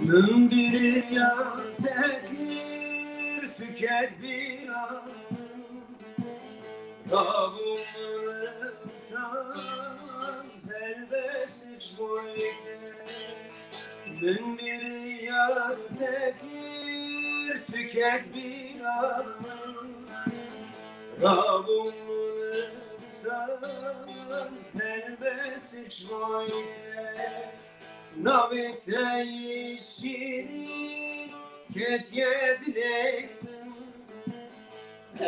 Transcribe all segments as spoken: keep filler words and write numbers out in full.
Min biriya te kir, tu ket bîra min. Rabûm min san helbesik ji bo te. Min biriya te kir, tu ket bîra min. Rabûm min san helbesik ji bo te. Navê te yî şîrîn ketiye dilê min.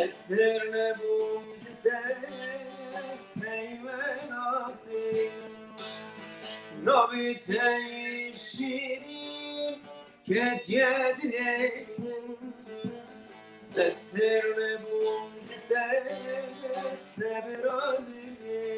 Ez têr nebûm ji te peyvenatê min. Navê te yî şîrîn ketiye dilê min. Ez têr nebûm ji te sebra dilê.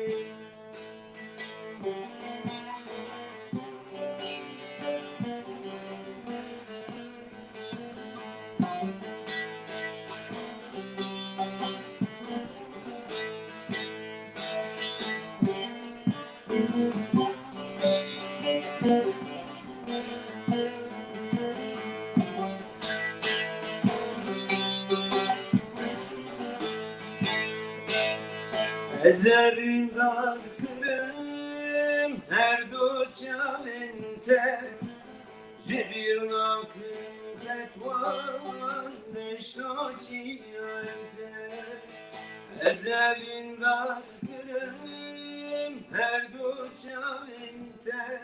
Ez erindar kirim her du çavên te. Ji bîr nakim qet wan deşt û çiyayên te. Ez erindar kirim her du çavên te.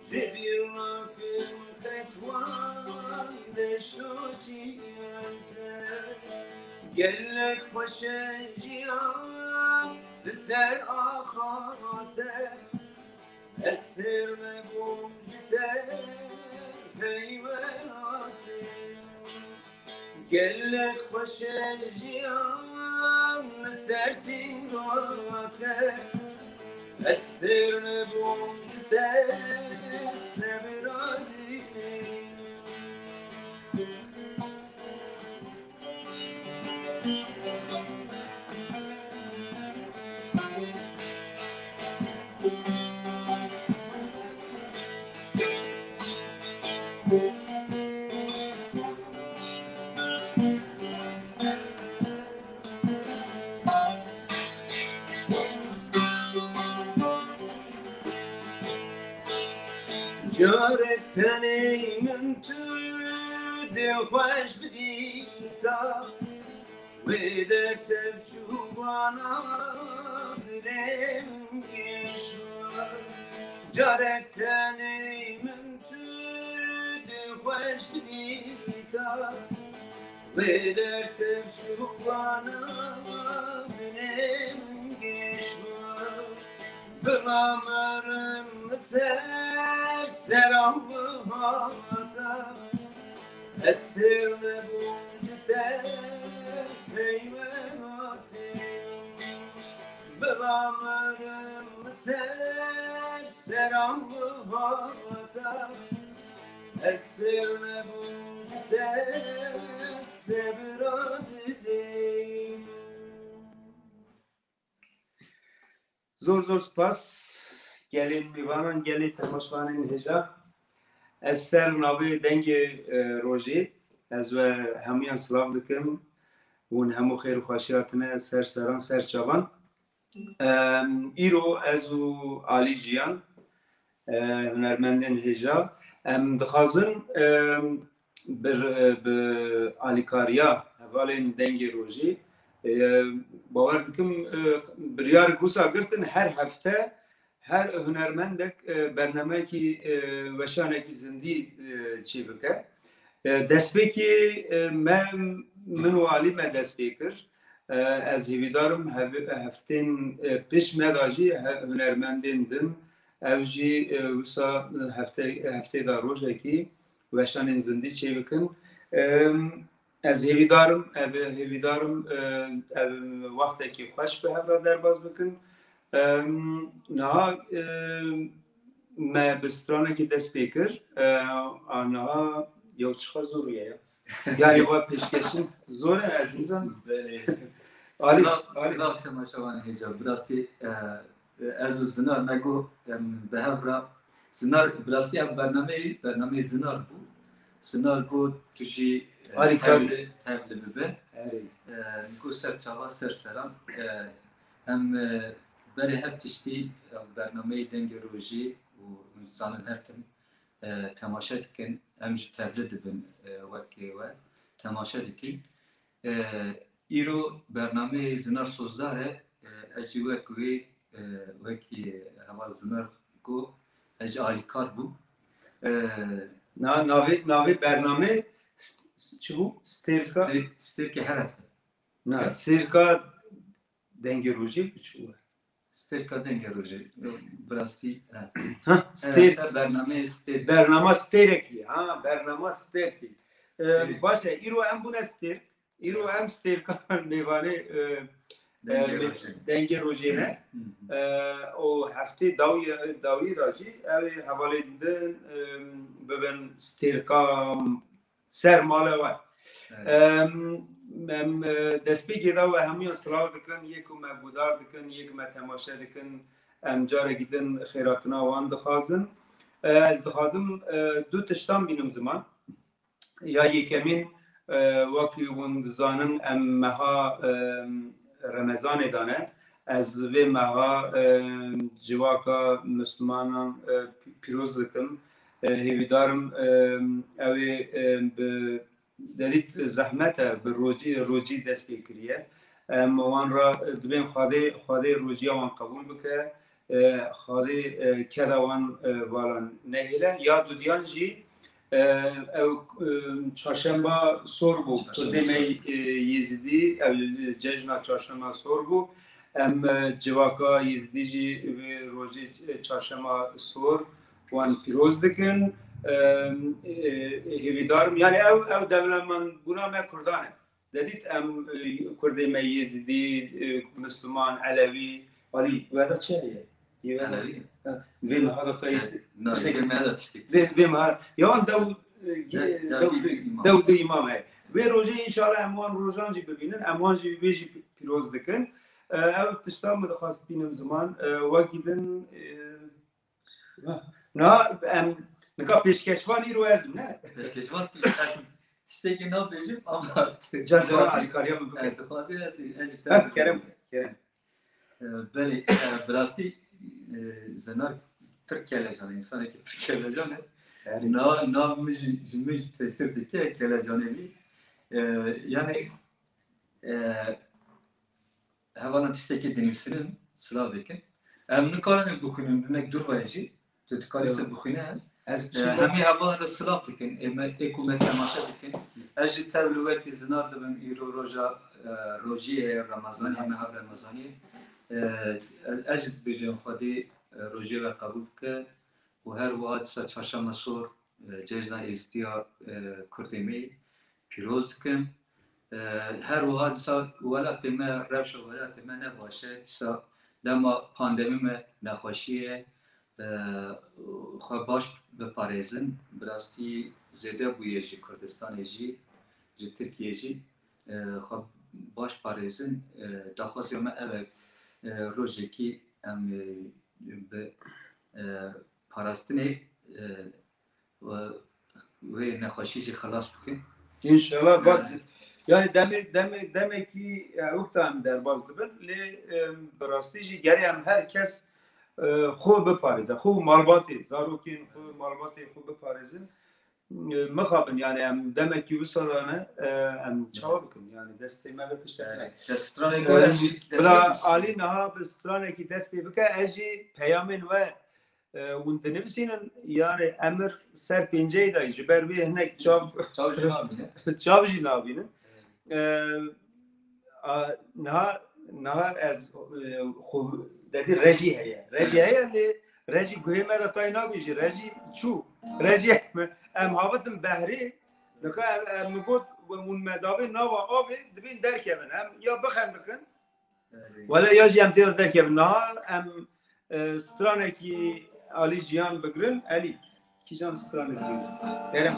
Ji bîr nakim qet wan deşt û çiyayên te. Gelek xweş e jiyan li ser axa te. Ez têr nebûm ji te peyvenatê. Gelek xweş e jiyan li ser sînga te. Ez têr nebûm ji te sebra dilê. Carek tenê min tu dê xweş bidîta, wê dertev çûbana dilê min gişta. Carek tenê min tu dê xweş bidîta, wê dertev çûbana dilê min gişta. Bila mirim li ser seran bihata, ez têr nebûm ji te peyvenatê. Bila mirim li ser seran bihata, ez têr nebûm ji te sebra dilê. Zor zor spas gelê mêvanan, gelê temaşvanên hêja. Ez ser navê Dengê, e, Rojê, ez we hemûyan silav dikim. Hûn hemû xêr û xweşî hatine ser seran, ser çavan. Em, îro ez û Alî Jiyan, e, hunermendên hêja, em dixwazin, em, bi, bi alîkariya hevalên Dengê Rojê, e, bawer dikim, e, biryar wisa girtin her hefte her hunermendek, e, bernameyekî, e, weşanekî zindî, e, çêbike. E, destpêkê, e, me, min û Alî me dest pê kir. E, ez hêvîdar im hev-, heftên, e, pêş me de jî he-, hunermendên din, ew jî, e, wisa hefte-, heftê de rojekî, weşanên zindî çêbikin. Em, ez hêvîdar im, ev hêvîdar im, e, ev wextekî xweş bi hev re derbas bikin. Em, niha, e, me bi stranekî dest pê kir. E, a niha yew çiqa zor ye ya. Yani va pêşkeşin zor e, ez nizanim. Belê. Ali, Silav, Ali. Silav temaşevanê hêja. Bi rastî, e, e, ez û Zinar me got, em, bi hev re Zinar, bi rastî ev bernameyê, bernameyê Zinar bû. Zinar got, tu jî, e, Harika. Tevli, tevli bibe. Erê. E, got ser çava ser seran. E, em, e, berê her tiştî, e, bernameyê Dengê Rojê û zanin her tim, e, temaşe dikin. Em jî tevli dibin, e, wekî we temaşe dikin. E, îro bernameyê Zinar Sozdar e. E, ez jî wek wê, e, wekî heval Zinar got, ez jî alîkar bûm. E, Na, navê, navê bername s-, s-, çi bû? Stêrka? Stê-, Stêrkê Herefê. Na, Ya. Stêrka Dengê Rojê ku çi bû? Stêrka Dengê Rojê. Bi rastî, e. Ha, Evet, Stêrk. e, bernameyê Stêrk. Bernama Stêrekî. Ha, bernama Stêrkî. E, Stêrk. Baş e, îro em bûne Stêrk. Îro em Stêrka mêvanê, e, e, Dengê me-, Rojê. Dengê Rojê ne. Hı hı. E, û heftê dawî, dawî da jî ew ê hevalên din, e, bibin Stêrka ser mala we. Evet. Em, em, e, destpêkê de we hemûyan silav dikin, yê ku me guhdar dikin, yê ku me temaşe dikin, em carekî din xêratina wan dixwazin. E, ez dixwazim, e, du tiştan bînim ziman. Ya yekemîn, e, wekî hûn dizanin, em meha, e, Remezanê de ne. Ez vê meha, e, civaka Mislimanan, e, pî-, pîroz dikim. E, hêvîdar im, e, ew ê, e, bi derît zehmet e, bi rocî, rocî dest pê kiriye. Em wan re dibên Xwedê, Xwedê rociya wan qebûl bike. E, Xwedê, e, keda wan, e, vala nehêle. Ya dudiyan jî, e, ew, e, çarşemba sor bû. Çarşemba Kurdê me, sor. e, Yêzidî, ew, e, cejna çarşemba sor bû. Em, e, civaka Yêzidî jî vê rojê, e, çarşema sor wan pîroz dikin. E, e, hêvîdar im. Yani ew, ew dewlemendbûna me Kurdan e. Dedît em, e, Kurdê me Yêzidî, e, Misliman, Elewî, Alî, weda çi heye? Yê weda Elewî? Ha, vê meha da tayê Evet, na, tiştek-, vê meha da tiştek. vê, vê meha, ya dew, e, De-, dew dew du du imam. dew du imam heye. Vê rojê înşallah em wan rojan jî bibînin, em wan jî vê jî pîroz dikin. E, ev tiştan min dixwest bînim ziman, e, wekî din, e, na, em, nika pêşkeşvan îro ez im, ne? Pêşkeşvan tu, ez tiştekî nabêjim ama Car cara dixwazî, alîkariya min bike. e, dixwazî ez, ez ji te Ha, bikim. kerem, kerem. E, belê, e, bi rastî, e, Zinar pir kelecan e, însanekî pir kelecan e. Erê. Na, nav min ji, ji min jî tesîr dike kelecanê wî. E, yani, e, hevalan tiştekî dinivîsînin, silav dikin. Em nikarin bixwînin, hinek dûr ve jî, tu dikarî Ew. se bixwîne. Ez E, çi hemî hevalan re silav dikin. Ê me, ê ku me temaşe dikin. Ez jî tev li wekî Zinar dibim, îro roja, e, rojiyê ye, Remezanê, Hı. meha Remezanê. E, ez jî dibêjim Xwedê, e, rojiyê we qebûl bike. Û her wiha dîsa çarşema sor, e, cejna Êzidiya, e, Kurdê me pîroz dikim. E, her wiha dîsa welatê me, rewşa welatê me ne baş e. Dîsa dema pandemî me nexweşî ye. E, xwe baş biparêzin. Bi rastî zêde bûye ji Kurdistanê jî, ji Tirkiyê jî. E, xwe baş parêzin. E, daxwaziya me ev e, e, rojekî em, e, bi, e, parastinê, e, we, wê nexweşî jî xilas bikin. Înşallah, va-, Yani yani demê, demê, demekî, e, wexta em derbas dibin, lê, e, bi rastî jî gerê em her kes, e, xwe biparêze, xwe û malbatê, zarokên xwe, malbatê xwe biparêzin. E, mixabin, yani em demekî wisa dane, e, em çawa bikin, yani destê me ve tiştek Yani, ne. Te stranê E, got, ez jî bila destê Alî niha bi stranekî dest pê bike, ez jî peyamên we, e, hûn dinivîsînin, yani emir ser pênceyê dayî, ji ber vê hinek çav Çav jî nabîne. çav jî nabînin. E, a, niha, niha ez, e, xwe, dedî rejî heye. Rejî Evet. heye lê Rejî guhê me de tay nabêjî, rejî çû. Rejî em, em havitin behrê. Nika em, em min got, hûn me davê nava avê, dibên derkevin. Em ya bixendiqin. Wele ya jî em tê de derkevin. Niha em, e, stranekî Alî Jiyan bigirin. Elî, kîjan stranek jî? Kerem.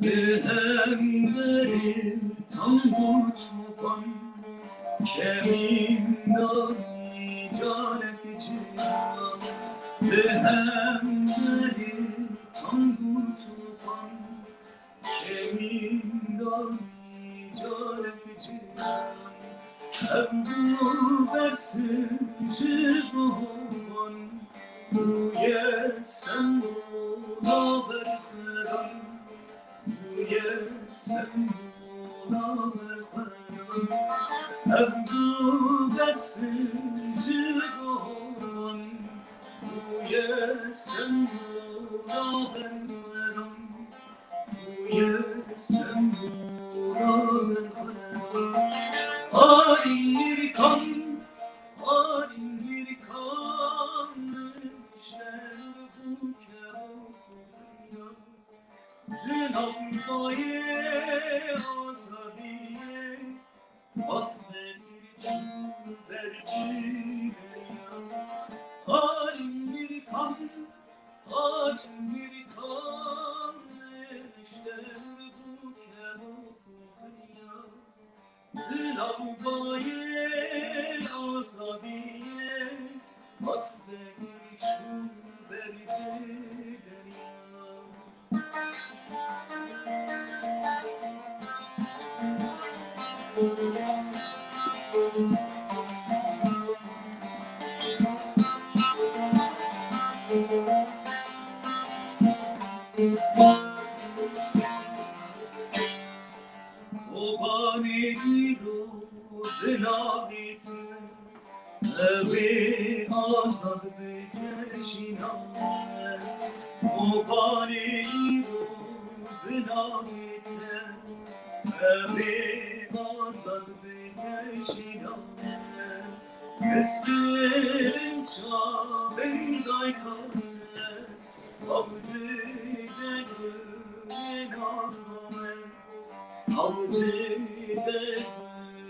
Bi hemberî tango topan, kevîn dayî carek cinan. Bi hemberî tango topan, kevîn dayî carek cinan. Ev du bersiv ji gohan, bûye sembola berxwedan. Bûye sembola berxwedan. Ev du bersiv ji gohan, bûye sembola berxwedan. Bûye sembola berxwedan. Arî mîrkan, arî mîrkan, şer bû kevok. Ji navbayê azadiyê, bas vekir çû ber bi derya. Alî mîrkan, alî mîrkan, şer bû kevok û firya. Di navbayê azadiyê, bas vekir çû ber bi derya. Kobanê îro bi navê te, ew ê azad bike jîna me. Kobanê îro bi navê te, ew ê azad bike jîna me. Piskirin çavên dayka te, Hawdî de gulên axame, hawdî de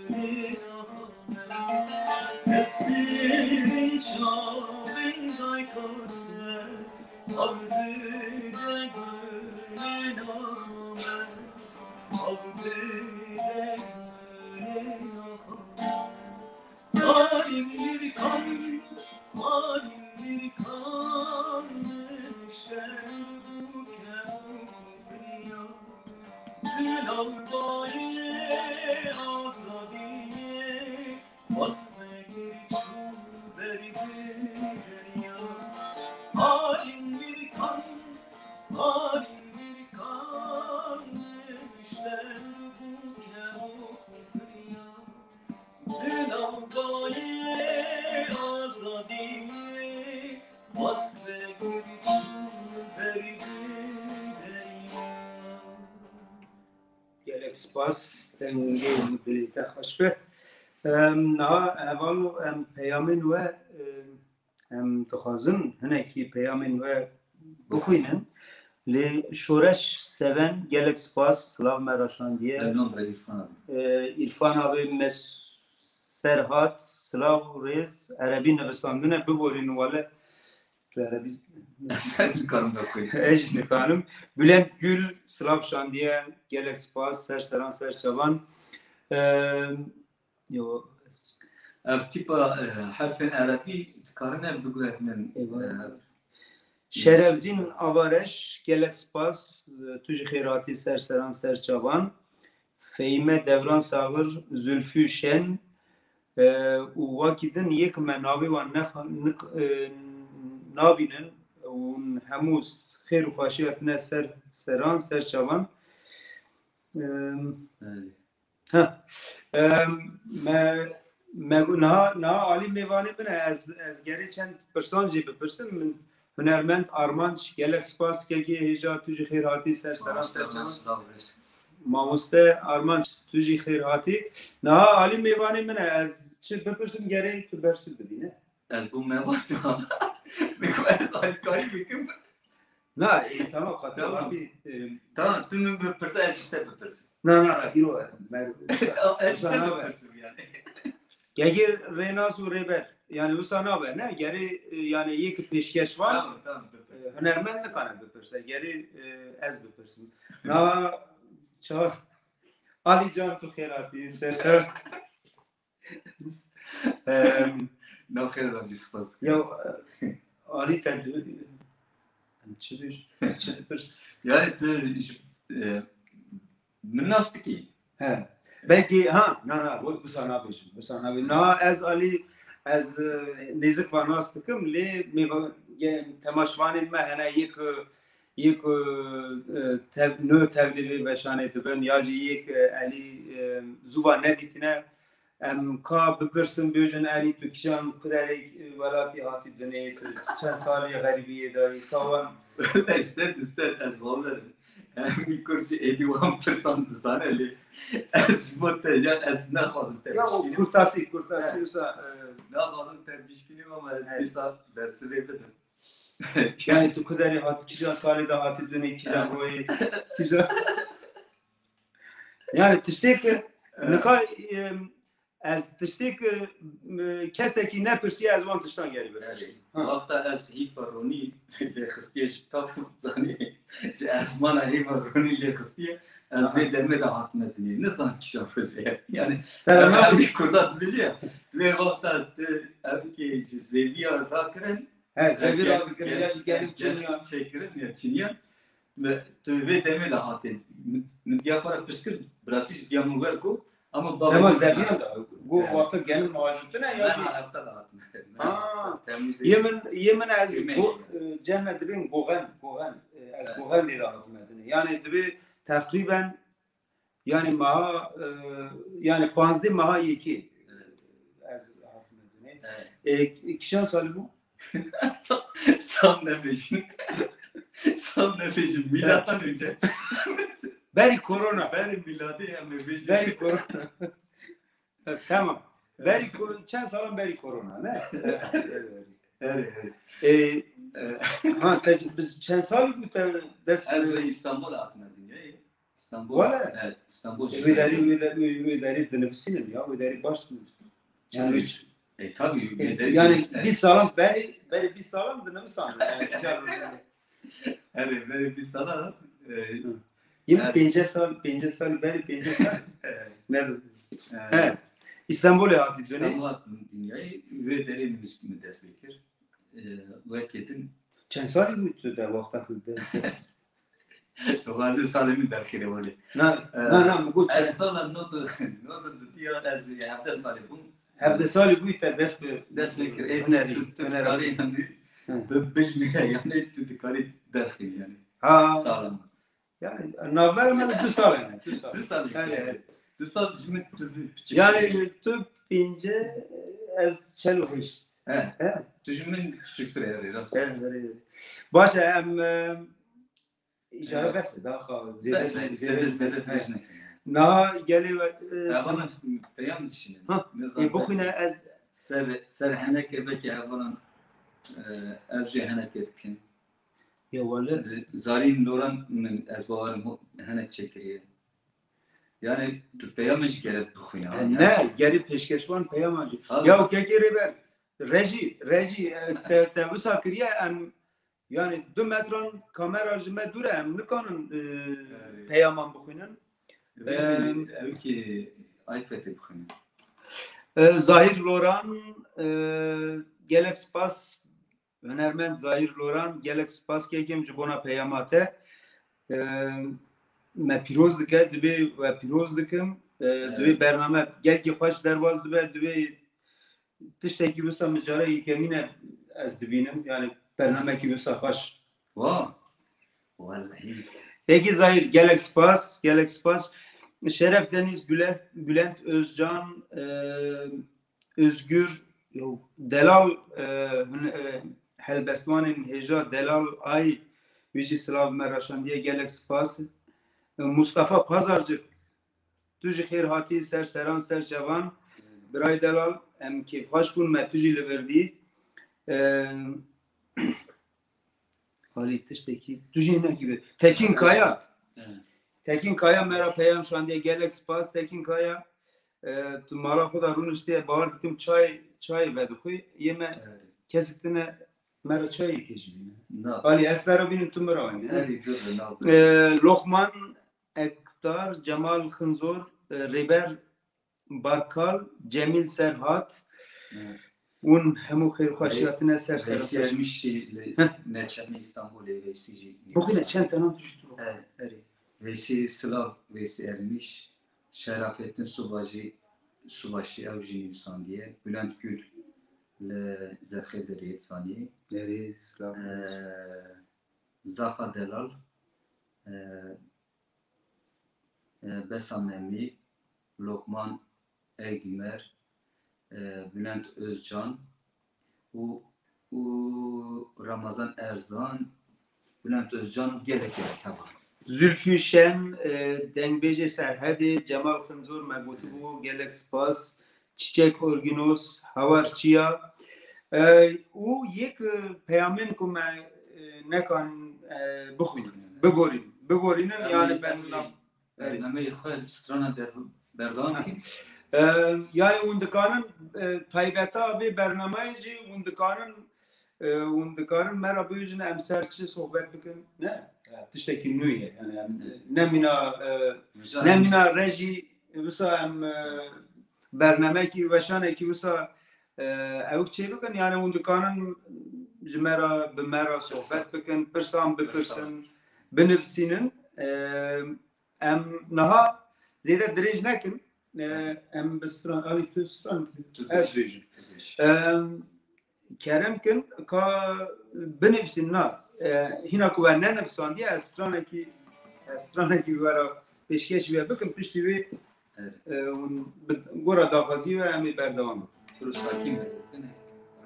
gulên axame. Destên çavên dayka te, hawdî de gulên axame, hawdî de gulên axame. Alî mîrkan, alî mîrkan, şer bû kevok û firya. Di navbayê azadiyê, bas vekir çû ber bi derya. Alî mîrkan, alî mîrkan, şer bû kevok û firya. Di navbayê azadiyê, bas vekir çû ber bi derya. Gelek spas, dengê û dilê te xweş be. Em, niha heval û em peyamên we, em, Em dixwazin hinekî peyamên we bixwînin. Lê Şoreş Seven, gelek spas, silav me raşandiye. Memnun be Îrfan abi. Ee, Îrfan abi me ser hat, silav û rêz, erebî nivîsandine, biborînin wele. Tu erebî Ez, ez nikarim vexwînim. Ez jî nikarim. Bülent Gül, silav şandiye, gelek spas, ser seran, ser çavan. Ee, Yo. Ev tîpa, e, herfên erebî dikarine biguherînin, Eyvallah. e, Şerevdîn Avareş, gelek spas, e, tu jî xêr hatî ser seran ser çavan. Fehîme Devran Saxir, Zülfü Şen, e, û wekî din yek me navê wan nexa-, nik-, e, nabînin û hemû xêr û xweşî hatine ser seran ser çavan. E, Belê. Ha. Em, me, me, niha, niha alî mêvanê min e. Ez, ez gerê çend pirsan jî bipirsim. Min hunermend Armanc, gelek spas kekê hêja, tu jî xêr hatî ser seran ser çavan. Mamoste Armanc, tu jî xêr hatî. Niha alî mêvanê min e. Ez çi bipirsim gerê tu bersiv bidî, ne? Ez bû me vat. Min got ez alîkarî bikim. Na, e, tamam, qatî Tamam. Tamam, tu min bipirse, ez ji te bipirsim. Na, na, na, îro, mer-, Ez ji te wisa nabe. Bipirsim yani. Gegir rênas û rêber. Yani wisa nabe, ne? Gerê, e, yani yek pêşkeş var. Tamam, tamam, bipirsim. E, hunermend nikane bipirse. Gerê, e, ez bipirsim. Na, ça-, Ali Can, tu xêr hatî, ser. Em, Navxêr da, bî spas. Ya, e, Ali te du-, em çi diş-, çi dipirs? Yani tu ji, e, min nas dikî? He. Belkî, ha, na, na, bu, bu sana bêjim, bu sana bêjim. Na, ez Ali, ez, e, nêzik va nas dikim, lê mêva-, ge-, temaşvanên me hene yek, e, yek, e, tev-, nû tevlî vê veşanê dibin, ya jî yek, e, Elî, e, zû va nedîtine, Em ka bipirsin, bêjin, Elî, tu kîjan kuderê, e, welatî hatî dinê, tu çend salê xerîbiyê dayî, ka wan Üstad, üstad, ez bawer im. Em kurçî êdî wan pirsan dizane lê ez ji bo te, ya ez naxwazim te Ya, o bişkînim. Kurtasî, kurtasî, Evet. wisa, e, Naxwazim te bişkînim ama ez Evet. dîsa bersivê bidim. Yani tu kuderê hatî, kîjan salê de hatî dinê, kîjan Evet. royê, kîjan Yani tiştê ki Evet. nika, em, ez tiştê ki, e, kesekî nepirsiye, ez wan tiştan gerî bipirsim. Erê. Ha. Wexta ez hîfa ronî lê xistiye ji tav, zanî, ji esmana hîfa ronî lê xistiye, ez Aha. vê demê de hatime dinê. Nizan kîjan rojê ye. Yani, Tamam. em, em kurda dibêje ya. Vê wexta tu, ev ki ji zêviya rakirin, He, zevî Gel-, rakirin, gel-, ya jî genim gel-, çiniya. çêkirin ya çiniya. Me, tu vê demê de hatê. Min, min diya xwe re pirs kir, bi rastî jî diya min wer got, ama bavê Dema min zeviyan da, got Evet. wexta genim ajotine ya Na, jî. na, hefta de hatim. Ha. Temmuzê. Yê min, yê min ez Yê min go-, ya. e, cehne dibên goxen, goxen, e, ez Evet. goxen lê de hatime dinê. Yani dibê teqrîben Yani meha, e, yani panzdeh meha yekê, e, ez hatime dinê. Evet. E, kîjan salî bû? Sa-, Sam nebêjin. Sam nebêjin. Milattan önce. Berî korona. Berî miladê em ê bêjin. Berî korona. Ha, tamam. Berî ko-, çend salan berî korona, ne? Erê, erê. E, E, ha, te, biz çend sal bû te dest Ez li Îstanbul hatime dinyayê. Îstanbul. Wele? Evet, Îstanbul E, jî wê derî, wê de-, wê, wê derî dinivîsînin ya, wê derî baş dinivîsînin. Yani Yani, üç. E, tabii, E, wê derî yani dinivîsînin. Bîst salan berî, berî bîst salan dinivîsan. Yani, güzel bir Erê, berî bîst salan, e, Hı. Yine ez pêncî sal, pêncî sal, berî pêncî sal. Evet. Ne? Evet. He. Îstanbulê hatî dönê. Îstanbul hatî dinyayê, wê derê min, min dest pê kir. E, wekê din. Çend salî bû tu de wexta ku de? Tu xwazî salê min derxîrê welê. Na, E, na, na, min got ez çend. sala nod û, nod û dutiya ez hevdeh salî bûm. Hevdeh salî bûyî te dest bi Dest pê kir. Ê, hunerî, tu, tu hunerî. dikarî yani Hı. bi-, bijmêre yani tu dikarî derxî yani. Ha. Sala min. Yani navbera me de du sal yani, du sal. Du sal. Yani, Yani, evet. Du sal ji min tu piçik. Yani tu pêncî, ez çel û heşt. He. He. Tu ji min küçüktür herê, rast. He, herê. Baş e, em, e, îcara Evet. bes e, daha xwe zêde Bes e, zêde, zêde, zêde zêde dirêj nekin. Niha gelê we, e, Hevalan peyam dişînin. Ha, Nizam e, bixwîne belki ez ser, ser heneke belki hevalan, e, ev jê heneke dikin. Ya wele. Z-, Zarîn Loran min ez bawerim ho-, henek çêkiriye. Yani tu peyamê jî gerek bixwîne, ha, E, yani. Ne, gerî pêşkeşvan peyama jî. Tabii. Ya kekê rêber, rejî, rejî, e, te, te wisa kiriye em, yani du metran kamera ji me dûr e, em nikanin, e, Evet. peyaman bixwînin. Vê Em, ew ki iPadê bixwîne. E, Zahîr Loran, e, gelek spas. Hunermend Zahîr Loran, gelek spas kekim ji bona peyama te. Eee, me pîroz dike, divê we pîroz dikim. Eee, Evet. divê bername gelkî xweş derbas dibe, divê tiştekî wisa min cara yekemîn e ez dibînim. Yani bernamekî wisa xweş. Wa. Wallahî. Peki Zahîr, gelek spas, gelek spas. Şeref Deniz, Bülent, Bülent Özcan, e, Özgür, yo, Delal, e, hün-, e, helbestvanên hêja Delal Ay, wî jî silav me raşandiye, gelek spas. E, Mustafa Pazarcık, tu jî xêr hatî ser seran, ser çavan. Biray Delal, em kêfxweş bûn me tu jî li vir dît. E, Halî tiştekî, tu jî hinekî bi. Tekin Kaya. Evet. Tekin Kaya me re peyam şandiye, gelek spas Tekin Kaya. E, tu mala xwe de rûniştiye, bawer dikim çay, çay vedixwî. Yê me Evet. kesik tine me re çayê kê jî bîne. Na. Halî ez te re bînim tu min re wîne. Elî dur, na. E, Lokman Ektar, Cemal Xinzor, e, Rêber Barkal, Cemîl Serhat, Evet. hûn hemû xêr û xweşî Ve-, hatine ser Veysî serhatiya. Ermiş jî li Heh. Neçemê Îstanbulê Veysî jî Bixwîne çend tenan tu jî tu. Evet. Erê. Veysî Silav, Veysî Ermiş, Şerafettin Subaşî, Subaşî ew jî nivîsandiye. Bülent Gül li Zexê Derê zanî. Erê, silav. Ee, Zaxa Delal, ee, e, Besa Memî, Lokman Egdîmer, e, Bülent Özcan û, û Ramazan Erzan, Bülent Özcan û gelek gelek heva. Zülfü Şen, e, dengbêjê Serhedê, Cemal Xinzor me gotibû, gelek spas. Çiçek Orginos, Hawar Çiya. E, û yek, e, peyamên ku me, e, nekan, e, bixwînin, biborîn, biborînin, Em yani ê, ben em ê na- bernameyê xwe strana der-, berdewam kî. E, yani hûn dikanin, e, taybeta vê bernameyê jî hûn dikanin, e, hûn dikanin me re bibêjin em ser çi sohbet bikin? Ne? Evet. Tiştekî nû ye. Yani em Evet. nemîna, e, Mijar nemîna rejî, wisa em, e, bernamekî, weşanekî wisa, e, ew çê bikin. Yani hûn dikanin ji me re, bi me re sohbet bikin, pirsan bipirsin, binivîsînin. E, em niha zêde dirêj nekin. E, em bi stran, alî tu stran, Tu ez bêj. bêjim. Tu bêj. Em, kerem kin, ka binivîsin na. E, hîna ku we nenivîsandiye, ez stranekî, ez stranekî we re pêşkêşî we bikim, piştî wê, Evet. e, hûn bi gora daxwazî we em ê berdewam bikin. Tu sakîn be.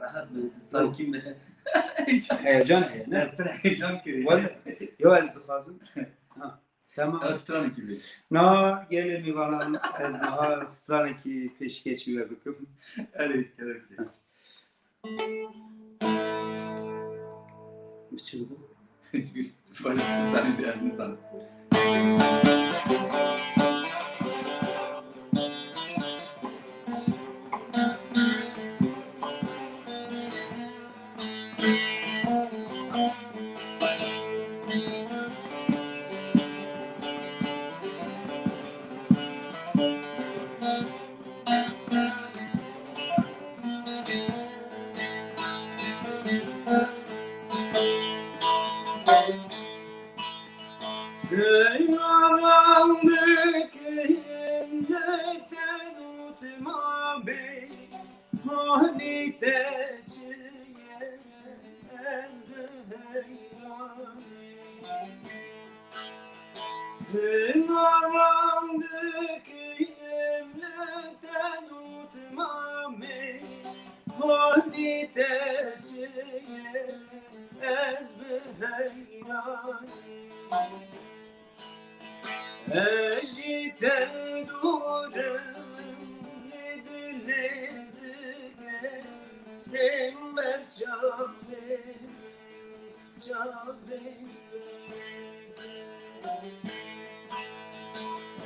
Rehet be, sakîn be. Heyecan heye, ne? Her tira heyecan kiriye. Wele, yo ez dixwazim. Ha, tamam. Ez stranekî bêjim. Na, gelê mêvanan, ez niha stranekî pêşkêşî we bikim. Erê, gerek. Çi bû? Zanî, ez nizanim. Sınanan dikeyim de te dutma bey, hani te çiye ez bi heyranî. Sınanan dikeyim de te dutma bey, hani te çiye ez bi heyranî. Ez jî te dûr im, lê dilê zikê têm ber çavê, çavê.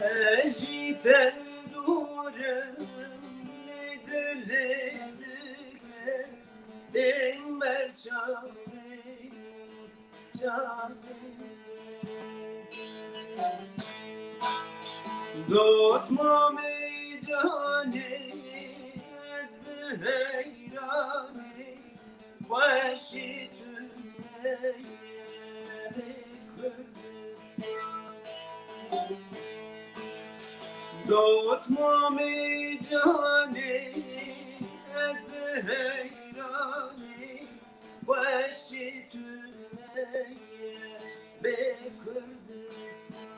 Ez jî te dûr im, lê dilê zikê têm ber çavê. Dotmamê canê, ez bi heyranî xweşî tu neyê Kurdistan. Dotmamê canê, ez bi heyranî xweşî tu neyê bê Kurdistan.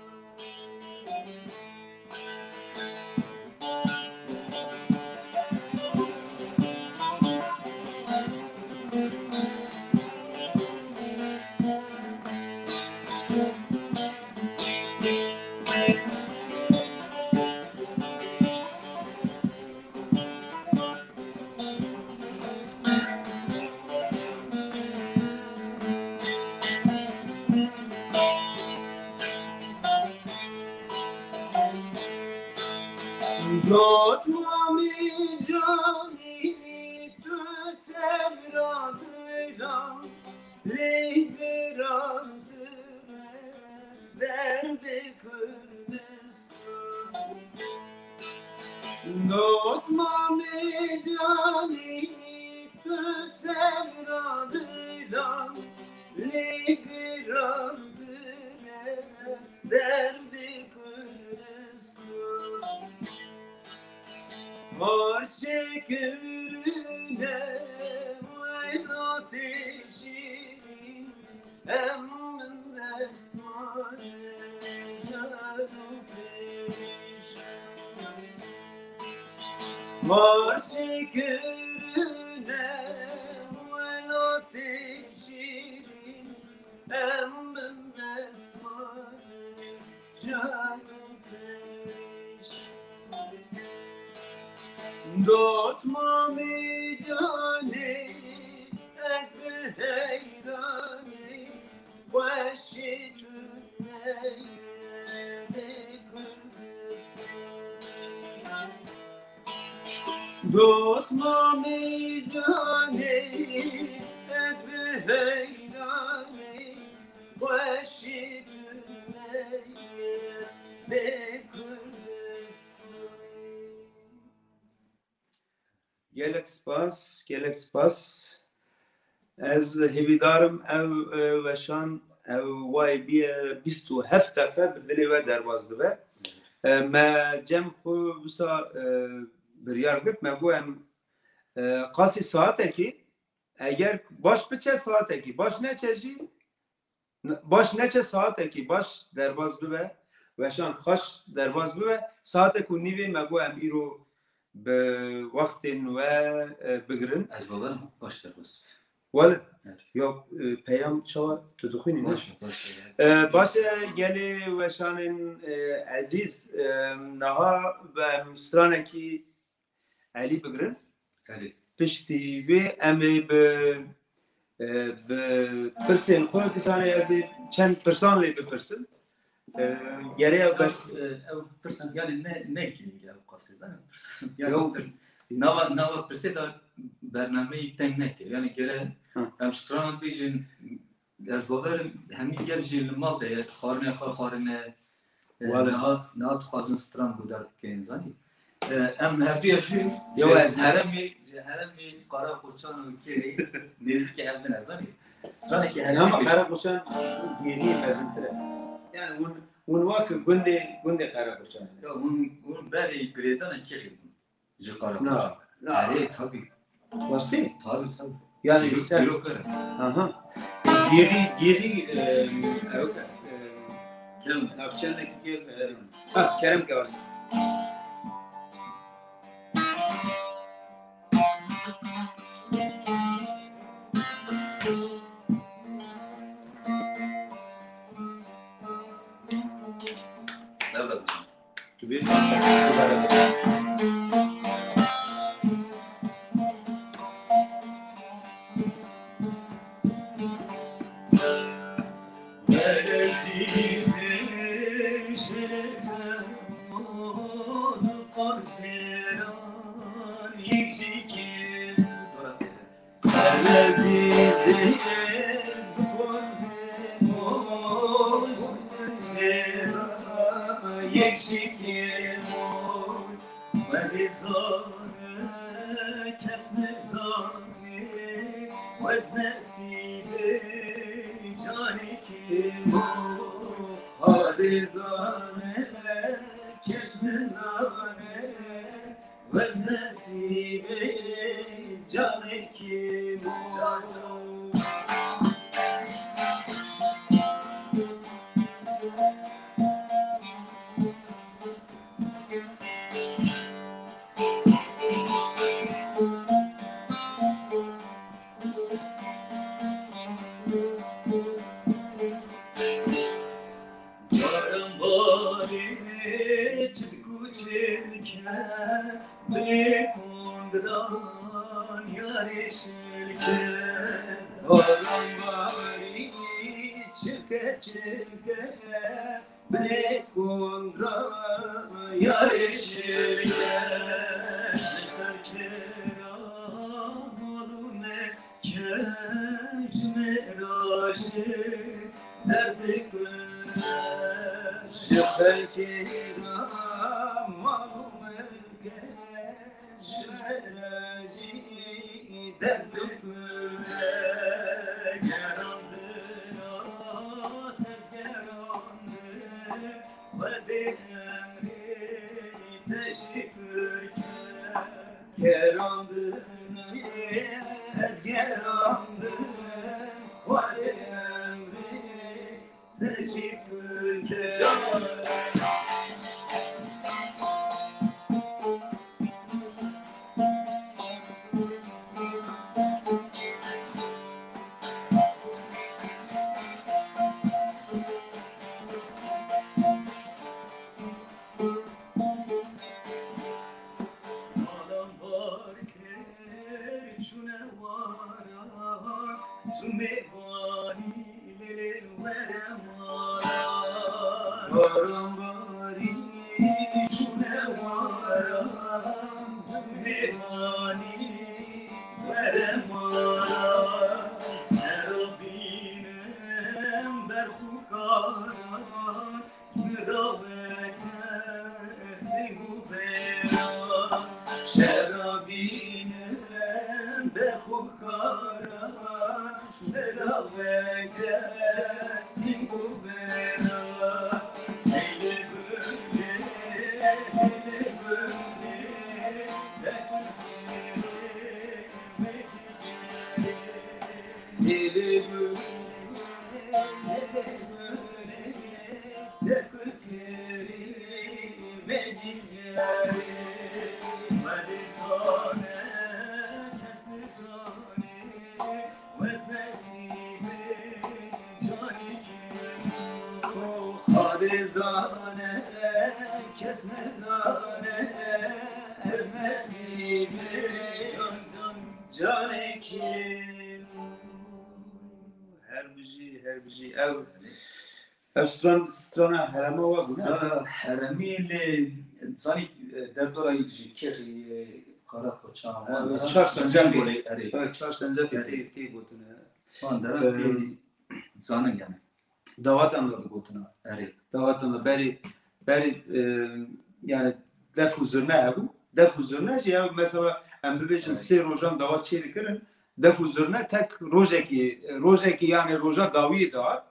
Kurdistan. Dotmamê canî tu serra dilan lê girandine derdê Kurdistan. Parçe kirine wela tê şîrîn. Em bin destmane car û pêş. Marşê kirine welatê şîrîn, em bin destmane car û pêş. Dotmamê canê, ez bi heyranî weşê tu neyê Kurdistan. Dotmamê canê, ez bi heyranî weşê tu neyê Kurdistan. Gelek spas, gelek spas. Ez hêvîdar im ev, e, weşan, ev wayê bîye bîst û heft deqe bi dilê we derbas dibe. E, me cem xwe wisa, e, biryar girt, me got em, e, qasî saetekî, eger baş biçe saetekî, baş neçe jî, baş neçe saetekî baş derbas bibe, weşan xweş derbas bibe, saetek û nîvê me got em îro bi wextên we, e, bigirin. Ez bawer im baş derbas. Wele? Evet. Yok, e, peyam çawa tu dixwînî, ne? Baş e, baş e. E, baş e, gelê weşanên, e, ezîz, e, niha bi em stranekî Elî bigirin. Erê. Piştî wê em ê bi, e, bi pirsên xwe, dîsanê ez ê çend pirsan lê bipirsim. E, gerê ew bers- Ew, e, ew pirsan, yani ne, ne girîng e ew qasê, zanî? Pirsan, yani Yok. Pirs-, nava, nava pirsê de bernameyî teng neke. Yani gere Hı. em strana bêjin, ez bawer im hemî gel jî li mal de ye, xwarine xwe xwarine. E, Wale. Niha, niha dixwazin stran guhdar bikin, zanî. E, em herduya jî Yo, ji ez heremê, ji heremê Qarakoçan û Kêrê nêzîkî hev din, zanî. Stranekî heremê Ama bêje. Qarakoçan Gêrî mezintir e. Yani hûn, hûn wek gundê, gundê Qarakoçan e. Ya, hûn, hûn berê girêdana Kêrê bûn. Ji Qarakoçan. Na, na. Erê, tabii. Rastî? Tabii, tabii. Yani Gêrî, ser- Gêrî kar e. Aha. Gêrî, Gêrî, e, ew, e, Kevn e. Navçeynek Gêrî, e, ha, Kerem Kevan. Evet. Tu bêjî, tu bere. Yek şikê moy, me dizane, kes nizane, wez nesîbê canikê moy. Ha dizane, kes nizane, Wez nesîbê canekî min. Caran barê çilk û çilke, bilê kundran yarê şilke. Caran barê çilke çilke, bilê kundran yarê şilke. Ji xelkê ra malûm e, Kej mirajê derdikir. Ji xelkê re mal û milkê ji me re jî derdikure. Gerandina tezgerandin, Xwedê emrê te jî pir ke. Gerandin ez gerandin, Xwedê emrê te jî pir ke. Malam bar kir çûne wara, tu mêvanî lê lê were mala. Malam barî çûne wara, tu mêvanî were mala. Şerabînim berxûkara, Miraveke sing û bêra, şerabîne bexûkara, miraveke sing û bêra. Hêlê gundê, hêlê gundê, te kurkirê vecî Hêlê gundê, hêlê gundê, te kurkirî vê cîgerê. Xwedê zane, kes nizane, ez nesîbê canê kê. Xwedê zane, kes nizane, ez nesîbê can, can, canê kê. Her bijî, her bijî. Ew, ev stran, strana herema we bûne? Strana heremî lê zanî, e, derdora ji kêxî, e, Karakoça, Ew, wan dera çar sencafê. Erê. Ew, çar sencafê Erê. tê, tê gotine. Wan dera Em, tê zanin yani. Dawatan da digotina. Erê. Dawatan da berî, berî, e, yani def û zurne hebû. Def û zurne jî ya mesela em bibêjin Evet. sê rojan dawa çê dikirin. Def û zurne tek rojekî, rojekî yani roja dawiyê dihat.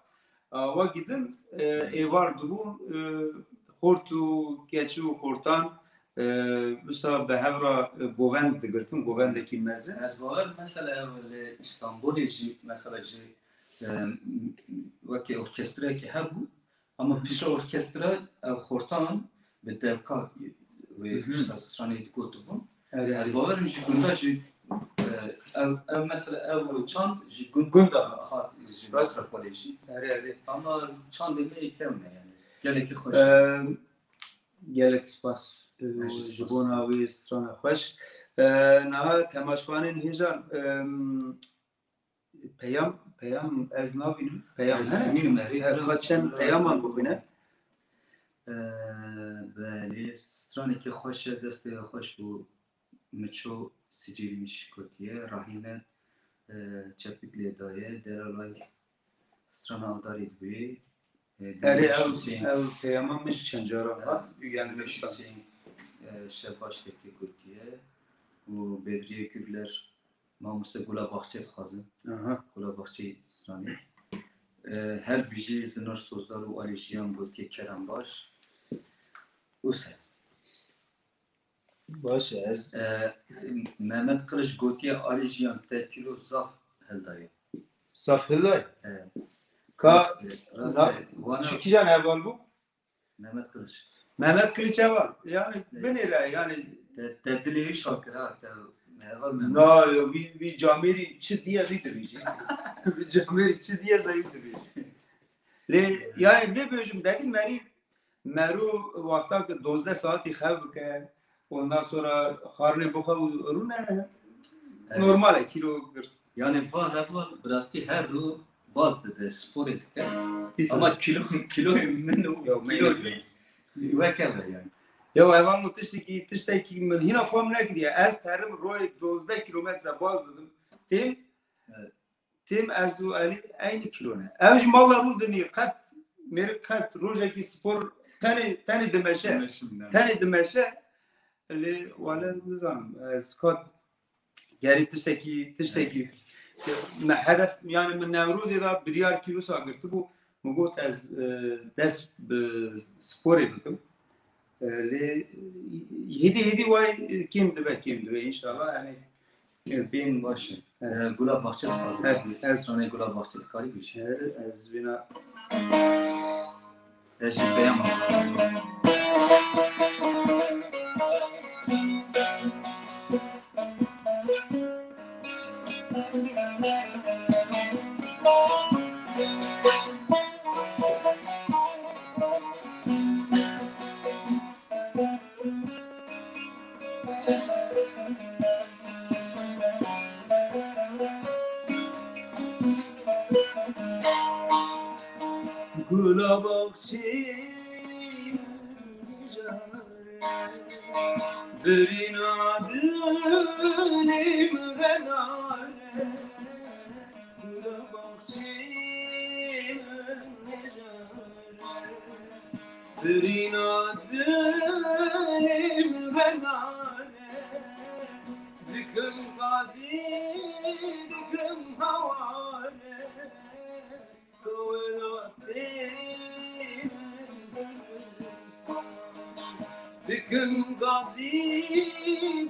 A, wekî din, e, êvar dibû, e, xort û keçi û xortan, e, wisa bi hev re, e, govend digirtin, govendekî mezin. Ez bawer mesela ev li Îstanbulê jî mesela ji, e, wekî orkestrayekî hebû, ama pişta orkestra ev xortan bi devka wê Mhm. wisa stranê digotibûn. Erê, Ez erê. bawerim ji gunda jî, e, ev, ev mesela ev çand ji gund Gunda. hat ji Rast. metropolê jî. Erê, erê. Ama çandê me yê kevn e yani. Gelekî xweş e. Em, gelek spas, e, Her şey ji spas. bona wê strana xweş. E, niha temaşvanên hêja, em, peyam, peyam ez nabînim. Peyam Ez hene? dimînim, erê, He, bira, ka çend bira. peyaman bixwîne. E, belê, stranekî xweş e, destê we xweş bû. Miço sicîlmiş gotiye, Rahîne, e, çepik lê daye, Deralay strana Adarê dibê. E, Erê, Dîmir ew, Hüseyin, ew peyama min ji çend caran hat, û yani Dîmir Hüseyin, e, Şebaş Kekê gotiye û Bedriye Gürler, mamoste Gula Baxçe dixwazin. Aha. Gula Baxçe stranê. E, her bijî Zinor Sozdar û Alî Jiyan gotiye kerem baş. Û se. Baş e, ez E, Mehmet Kılıç gotiye, Alî Jiyan te kîlo zaf hildaye. Zaf hildaye? E, Ka rast e, rast na- e, wana Çi kîjan heval bû? Mehmet Kılıç. Mehmet Kılıç heval. Yani Evet. binêre yani. Te, te dilê wî şakir ha, te heval Mehmet. Na, yo, wî, wî camêrî çi diye wî dibêjî. Wî camêrî çi diye zayıf dibêjî. Lê yani vê bêjim degil merî Mero wexta ki dozdeh saetî xev bike, ondan sonra xwarinê bixwe û rûne, Evet. normal e, kîlo girt. Yani va heval bi rastî her rû baz dide, sporê dike. Dîsa. Ama kîlo, kîloyê min û Yo, kîlo me wê weke ve yani. Yo, heval min tiştekî, tiştekî min hîna fam nekiriye. Ez terim royê dozdeh kilometre baz didim. Têm Evet. Têm ez û Elî eynî kîlo ne. Ev ji mala rû dinî qet mêrik qet rojekî spor tenê, tenê dimeşe. Dimeşim, ne? Tenê dimeşe. Lê wele nizanim. Ez kat gerî tiştekî, tiştekî. Me hedef, yani min Newrozê de biryar kî wisa girtibû. Min got ez, e, dest bi sporê bikim. E, lê hêdî hêdî way kêm dibe, kêm dibe înşallah. Yani, e, bên baş e. E, Gula Bahçe dixwazim. He, ez stranê Gula Bahçe dikarî bêjî? He, ez vîna. Ez jî peyama. Gula baxçê min mijare, birîna dilê min vedare. Gula baxçê min mijare, birîna dilê min vedare. Dikim gazî, dikim haware. Ka welatê min Kurdistan. Dikim gazî,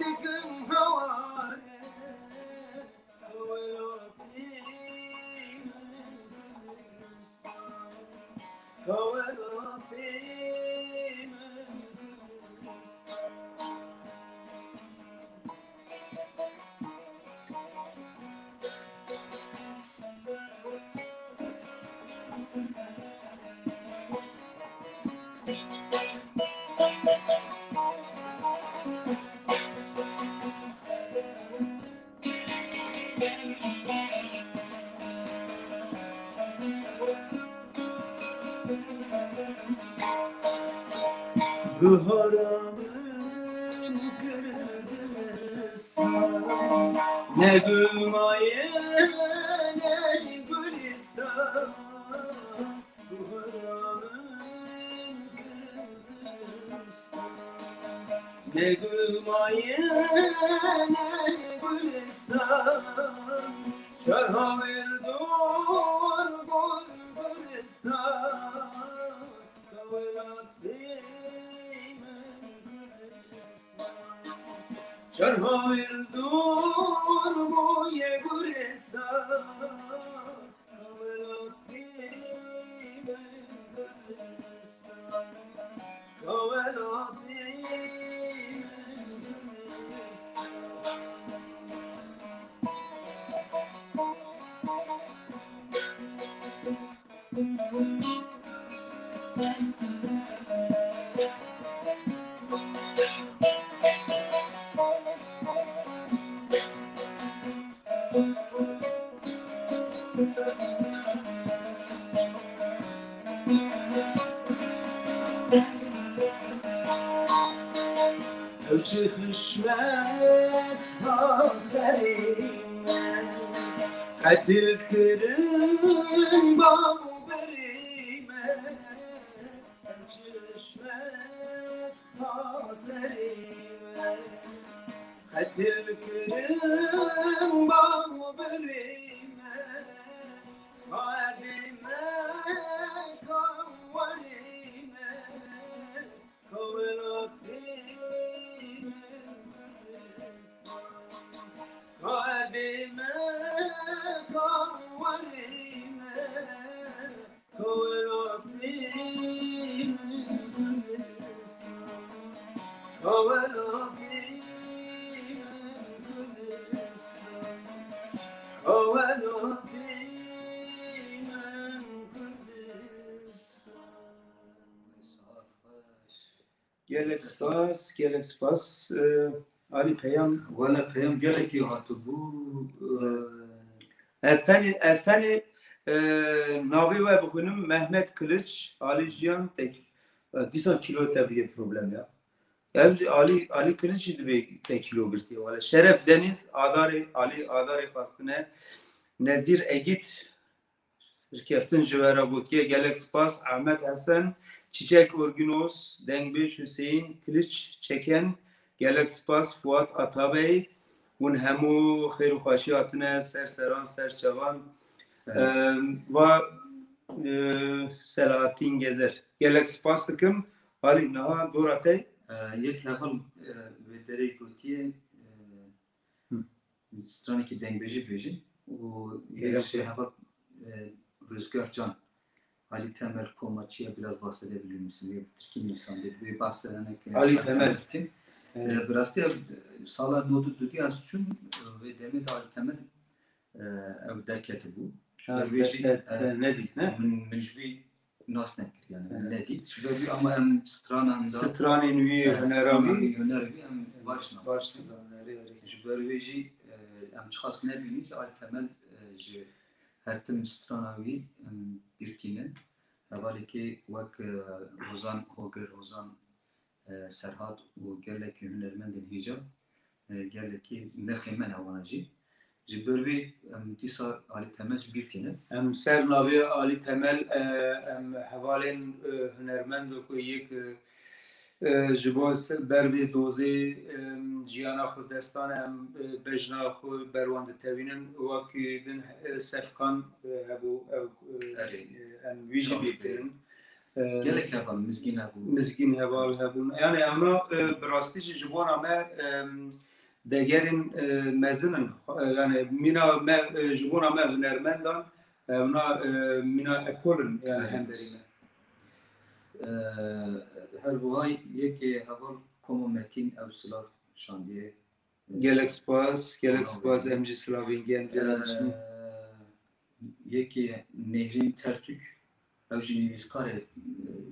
dikim haware. Ka welatê min Kurdistan. Ka welatê min Kurdistan. Bihara min kir zivistan, ne gul maye, ne gulistan. Bihara min kir zivistan, ne gul maye, ne gulistan. Çar hawir dor bû gulistan. Ka welatê min Kurdistan. Çar hawir dor bûye gulistan. Ka welatê min Kurdistan. Ka welatê min Kurdistan. Ew çi xişmet hat serê me, qetil kirin bav û birê me. Ew çi xişmet hat serê me, qetil kirin bav û birê me. Ka erdê me, ka warê me. Ka welatê min Kurdistan, ka erdê me, ka warê me, ka welatê min Kurdistan, ka welatê min Kurdistan, ka welatê min Kurdistan. Gelek spas, gelek spas. Ee, Alî Peyam. Wele Peyam gelekî hatibû. Ee, ez tenê, ez tenê, e, navê we bixwînim, Mehmet Kiliç, Alî Jiyan, tek, e, dîsa kîlo te bûye problem ya. Ev jî Alî, Alî Kiliç jî dibê te kîlo girtiye. Wele Şeref Deniz, Adarê, Alî Adarê xwestine, Nezîr Egît, Serkeftin ji we re gotiye, gelek spas. Ahmet Hesen, Çiçek Orginos, Dengbêj Hüseyin, Kiliç Çeken, gelek spas. Fuat Atabey, hûn hemû xêr û xweşî hatine ser seran, ser çavan. Evet. Em, va, e, Selahattin Gezer. Gelek spas dikim. Alî, niha dora te. E, yek heval, e, wê derê gotiye, e, Hı. stranekî dengbêjî bêjin û Gerek yek jî yok. Heval, e, Rüzgar Can. Ali Temel Komaçı'ya biraz bahsedebilir misin? Bir Türkiye nüfusunda bir bahsedene ki Ali Temel. Kim? Evet. E, biraz da, e, sala nodu dudiyaz çün, e, ve demê de Ali Temel, e, ev derketi bu. Şu Ha, dervêjî, evet, e, evet, ne diyeyim, ne? Min, min ji vî nas nekir, yani, Evet. ne dît. Ji ber wî ama em stranan da, Stranên wî, e, hunera stranan wî, wî, huner wî em baş nas baş dikin. Dizan, erê, erê. Ji ber wê jî, e, em çiqas nebînî jî Ali Temel, e, ji her tim strana wî em bîr tînin. Hevalekê wek, e, Hozan Hogir, Hozan e, Serhat û gelekî hunermendên hêja, e, gelekî nexê me ne wana jî. Ji ber wî em dîsa Alî Temel ji bîr tînin. Em ser navê Alî Temel, e, em hevalên, e, hunermend ku yek, e, e, ji bo se-, ber vê dozê, e, jiyana xwe destan em, e, bejna xwe ber wan ditewînin. Wekî din, e, Sefkan, e, hebû, ew, e, Erê. e, em wî jî Tamam. bîr tînin. E, Gelek heval, Mizgîn hebû. Mizgîn heval hebûn. Yani, ewna, e, bi rastî jî ji bona me, e, degerên, e, mezin in. E, yani, mîna me, e, ji bona me hunermendan, ewna, e, mîna ekol in, yani, Evet. hemberî me. E, her buhay yekê heval Komo Metîn ew silav şandiye. Gelek spas, gelek Tamam. spas, em jî silavên gen, gelek Ee, şîn. Yekê Nehrin Tertük, ew jî nivîskar e, e,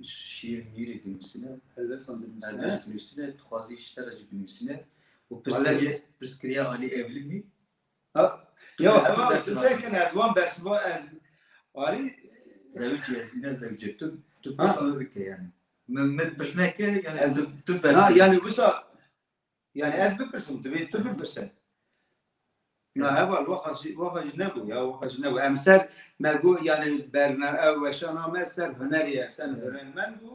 şiir mîrê dinivîsine. Helbestan dinivîsine. Helbest dinivîsine, dixwazî ji te re jî binivîsine. Û Wale. pirsgiriye, pirsgiriye Alî Evlimî. Ha, Tu ya, tu heval, bersiva size bike. kin ez wan bersiva ez, Alî. Zewicî ez, ne zewicî. Tu, tu Ha. pirsa bike yani. Min, min pirs neke yani Ez tu, tu Ha, bersiva. yani wisa Yani ez bipirsim, divê tu bipirse. Na, heval, waxa jî, waxa jî nebû ya, waxa jî nebû. Em ser, me got, yani, berna-, ew weşana me ser hunerê ye, ser Evet. hunermend û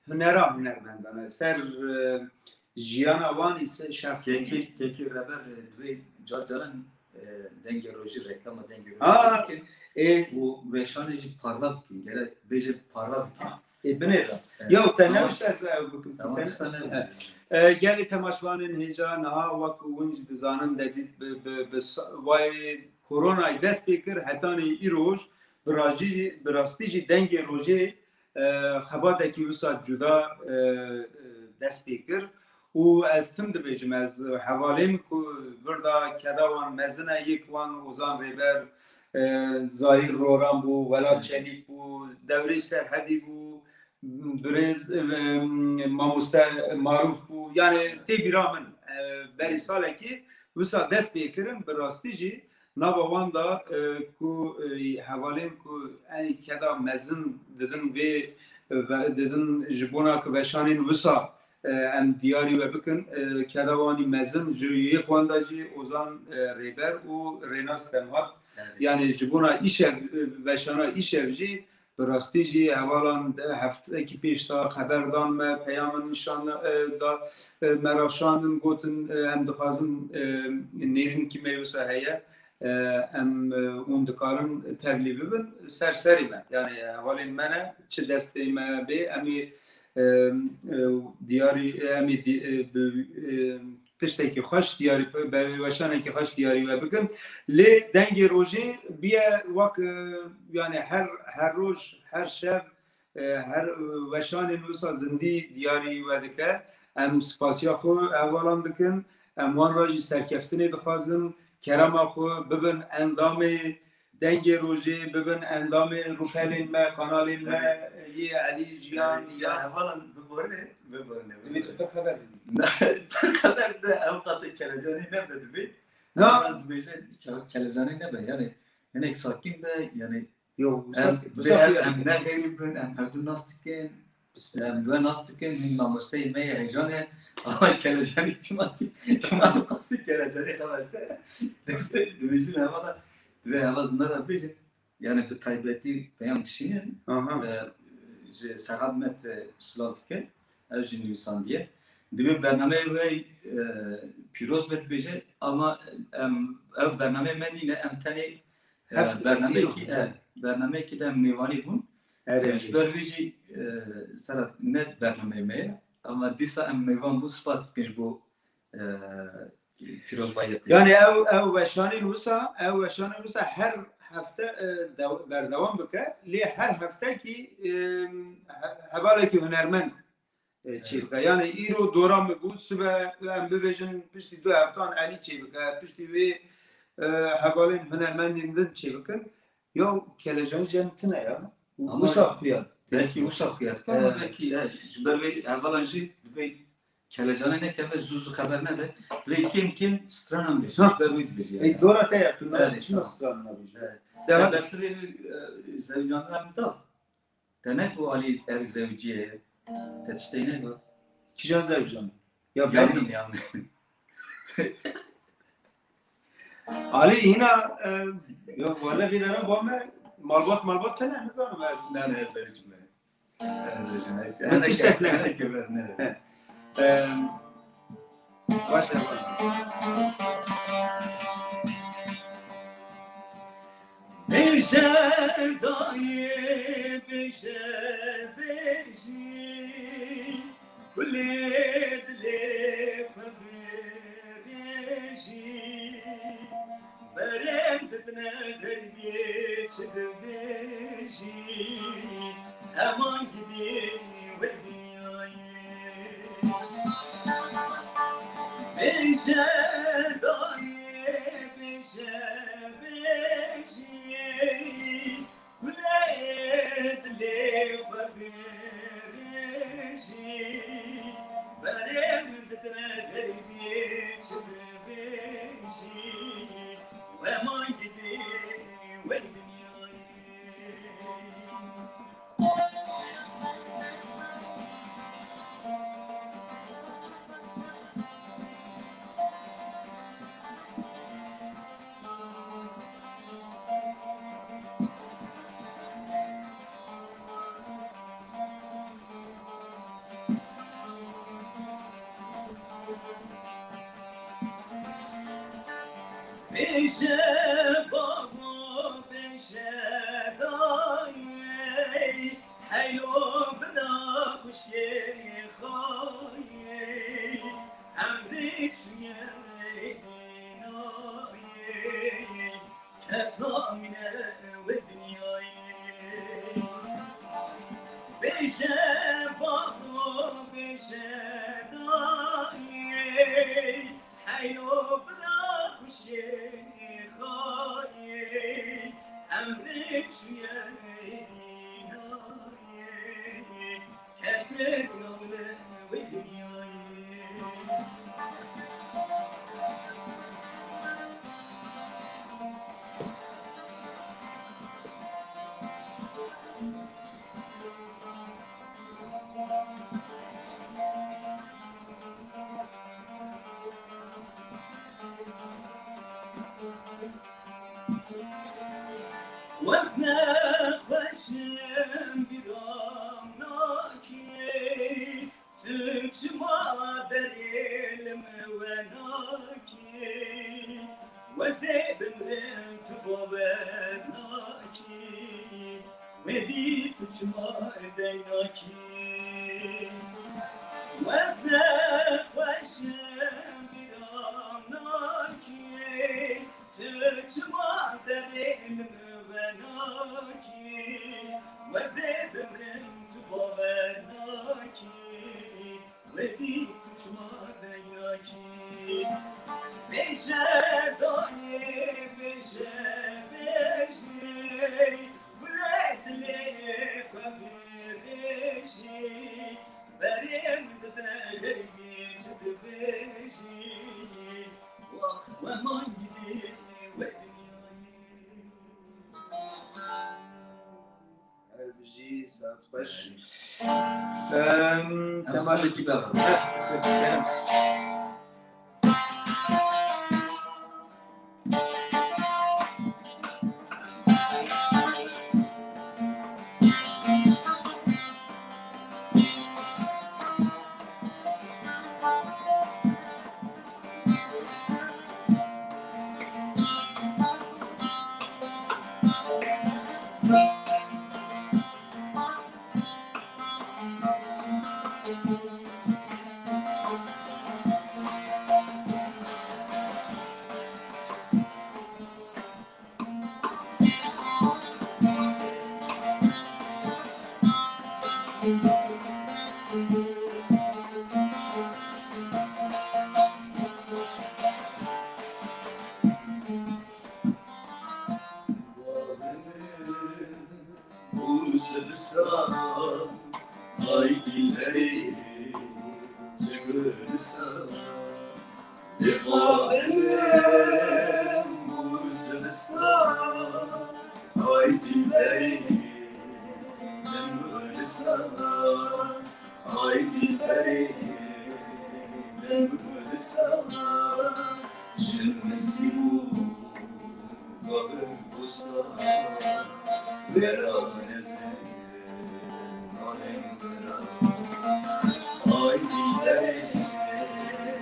hunera hunermendan e, ser, e, jiyana wan îse şexsî. Kekî, kekî reber, e, divê car caran, e, dengê rojî, reklama dengê rojî Ha, bikin. e, Û weşanê jî parve bikin, gerek bêje parve bikin. Ê, binêre. Evet. Ya, te Tamam. newişt ez ew bikim, Tamam, te işte ne? ne? E, gelê temaşvanên hêja niha wek hûn jî dizanin, de dît bi, bi, bi sa-, wayê koronayê dest pê kir, hetanî îroj bi rajî jî, bi rastî jî dengê rojê, e, xebatekî wisa cuda, e, e, dest pê kir. Û ez tim dibêjim, ez hevalên ku vir da keda wan mezin e, yek wan Ozan Rêber, e, Zahîr Roran bû, Welat Çelîk bû, Dewrêj Serhedî bû, birêz, e, mamoste Marûf bû. Yani tê bîra min, e, berî salekî wisa dest pê kirin, bi rastî jî nava wan da, e, ku, e, hevalên ku enî keda mezin didin vê, e, ve-, didin ji bona ku veşanên wisa, e, em diyarî we bikin. E, keda wanî mezin ji yek wan de jî Ozan, e, Rêber û Rênas Temhat. Evet. Yani ji bona îşev, e, veşana îşev jî bi rastî jî hevalan de heftekî pêş de xeber dan me, peyamin nîşan, e, da, e, me ra şandin, gotin, e, em dixwazin, e, nêrînkî me wisa heye, e, em, e, hûn dikarin tevlî bibin. Ser serî me. Yani hevalên me ne, çi destê me bê, em ê, e, e, diyarî, em ê di-, e, bi, e, tiştekî xweş diyarî, bi weşanekî xweş diyarî we bikin. Lê dengê rojê biye wek, e, yani her, her roj, her şev, e, her, e, weşanên wisa zindî diyarî we dike. Em spasiya xwe hevalan dikin. Em wan re jî serkeftinê dixwazin. Kerema xwe bibin endamê Dengê Rojê, bibin endamê rûpelên me, kanalên me, Evet. yê Elî Jiyan, Ya, ya. hevalan biborine, biborine, Divê tu biborine. pir xeber bidî. Ne, pir xeber de ew qasê kelecanê nebe divê. Na. Hevalan dibêje ke-, kelecanê nebe. Yani, hinek sakîn be, yani, Yo, em, wisa, bi wisa em, xuya em dike. ne xeyrî bin, em hevdu nas dikin. Bismillah. Em we nas dikin, hîn mamosteyê me ye, hejan e. Ama kelecanê çima, çima qasê kelecanê xeber te. Dibêjin hevalan, divê heval zina de bêjin. Yani bi taybetî peyam dişînin, aha, e, ji Serhat Met, e, silav dike. Ev jî nivîsandiye. Divê bernameyê wê, e, pîroz be dibêje, ama em, ev bernameyê me nîne, em tenê, e, heft-, bernameyekî, îro, e, bernameyekî de em mêvanî bûn. Erê. E, ji ber wî jî, e, Serhat, ne bernameyê me ye. Ama dîsa em mêvan bûn, spas dikin ji bo, e, pîrozbayiyê te. Yani ew, ew weşanên wisa, ew weşanên wisa her hefte, e, dew-, berdewam bike. Lê her heftekî, e, he-, hevalekî hunermend, e, çêbike. Evet. Yani îro dora min bû, sibe em bibêjin piştî du heftan Elî çêbike, piştî wê, e, hevalên hunermendên din çêbikin. Ya kelejanî cem tine ya. Ama wisa xuya. Belkî wisa xuya dike, ama, e, belkî, ya, ji ber wê hevalan jî dibê kelecanê nekeve, zû zû xeber nede. Rê kêm kêm stranan bêje. Ha. Ji ber wê dibêje. Ey, yani, dora te ya, tu, evet, çima, tamam, stranan nabêje? Evet. Devam. Ya dersê wê, e, zewicandina min da. Te ne ku Alî er zewiciye, te tiştê ne got? Kîjan zewicand? Ya Yamîn, Yamîn. Alî hîna, e, ya wele vî derin ba me, malbat, malbat tene, nizanim ez. Ne, ne, ez zewicim me. Ez zewicim me. Min tiştek ne. Heneke ver, ne. He. Em, Baş e, baş. Bêje dayê, bêje, bêjî, gulê dilê xwe bibêjî. Berem didine xeribê çi dibêjî, heman gidê wê dinyayê. Bêje dayê, bêje, bêjî, gulê dilê xwe bibêjî. Berê min didine xeribê çi dibêjî, we man gidê wê dinyayê. Bêje bavo, bêje dayê, heylo bira xwişkê xayê, emrê çûye dînayê. Kes namîne wê dinyayê. Bêje bavo, bêje dayê, heylo bira xwişkê xayê, emrê çûye dînayê. Kesê gulawle wê dinyayê. Wezne xweşim bîram nakî, tu çima derê li min we nakî? Wezê bimrim tu bawer nakî, wê dî tu çima deng nakî? Wezne xweşim bîram nakî, tu çima derê li min we nakî? Wezê bimrim tu bawer nakî, wê dî tu çima deng nakî? Bêje dayê, bêje, bêjî, gulê dilê xwe bibêjî. Berê min dide xeribê çi dibêjî, wext we man gidê wê dinyayê. Her bijî, saet xweş. Em, em, temaşe- sazekî bera. Zivistan, ay dîlerê tu gulistan. Lê xwarê min bû zivistan, ay dîlerê min gulistan. Ay dîlerê min gulistan, ji min sî bû. Ay dîlerê min gulistan.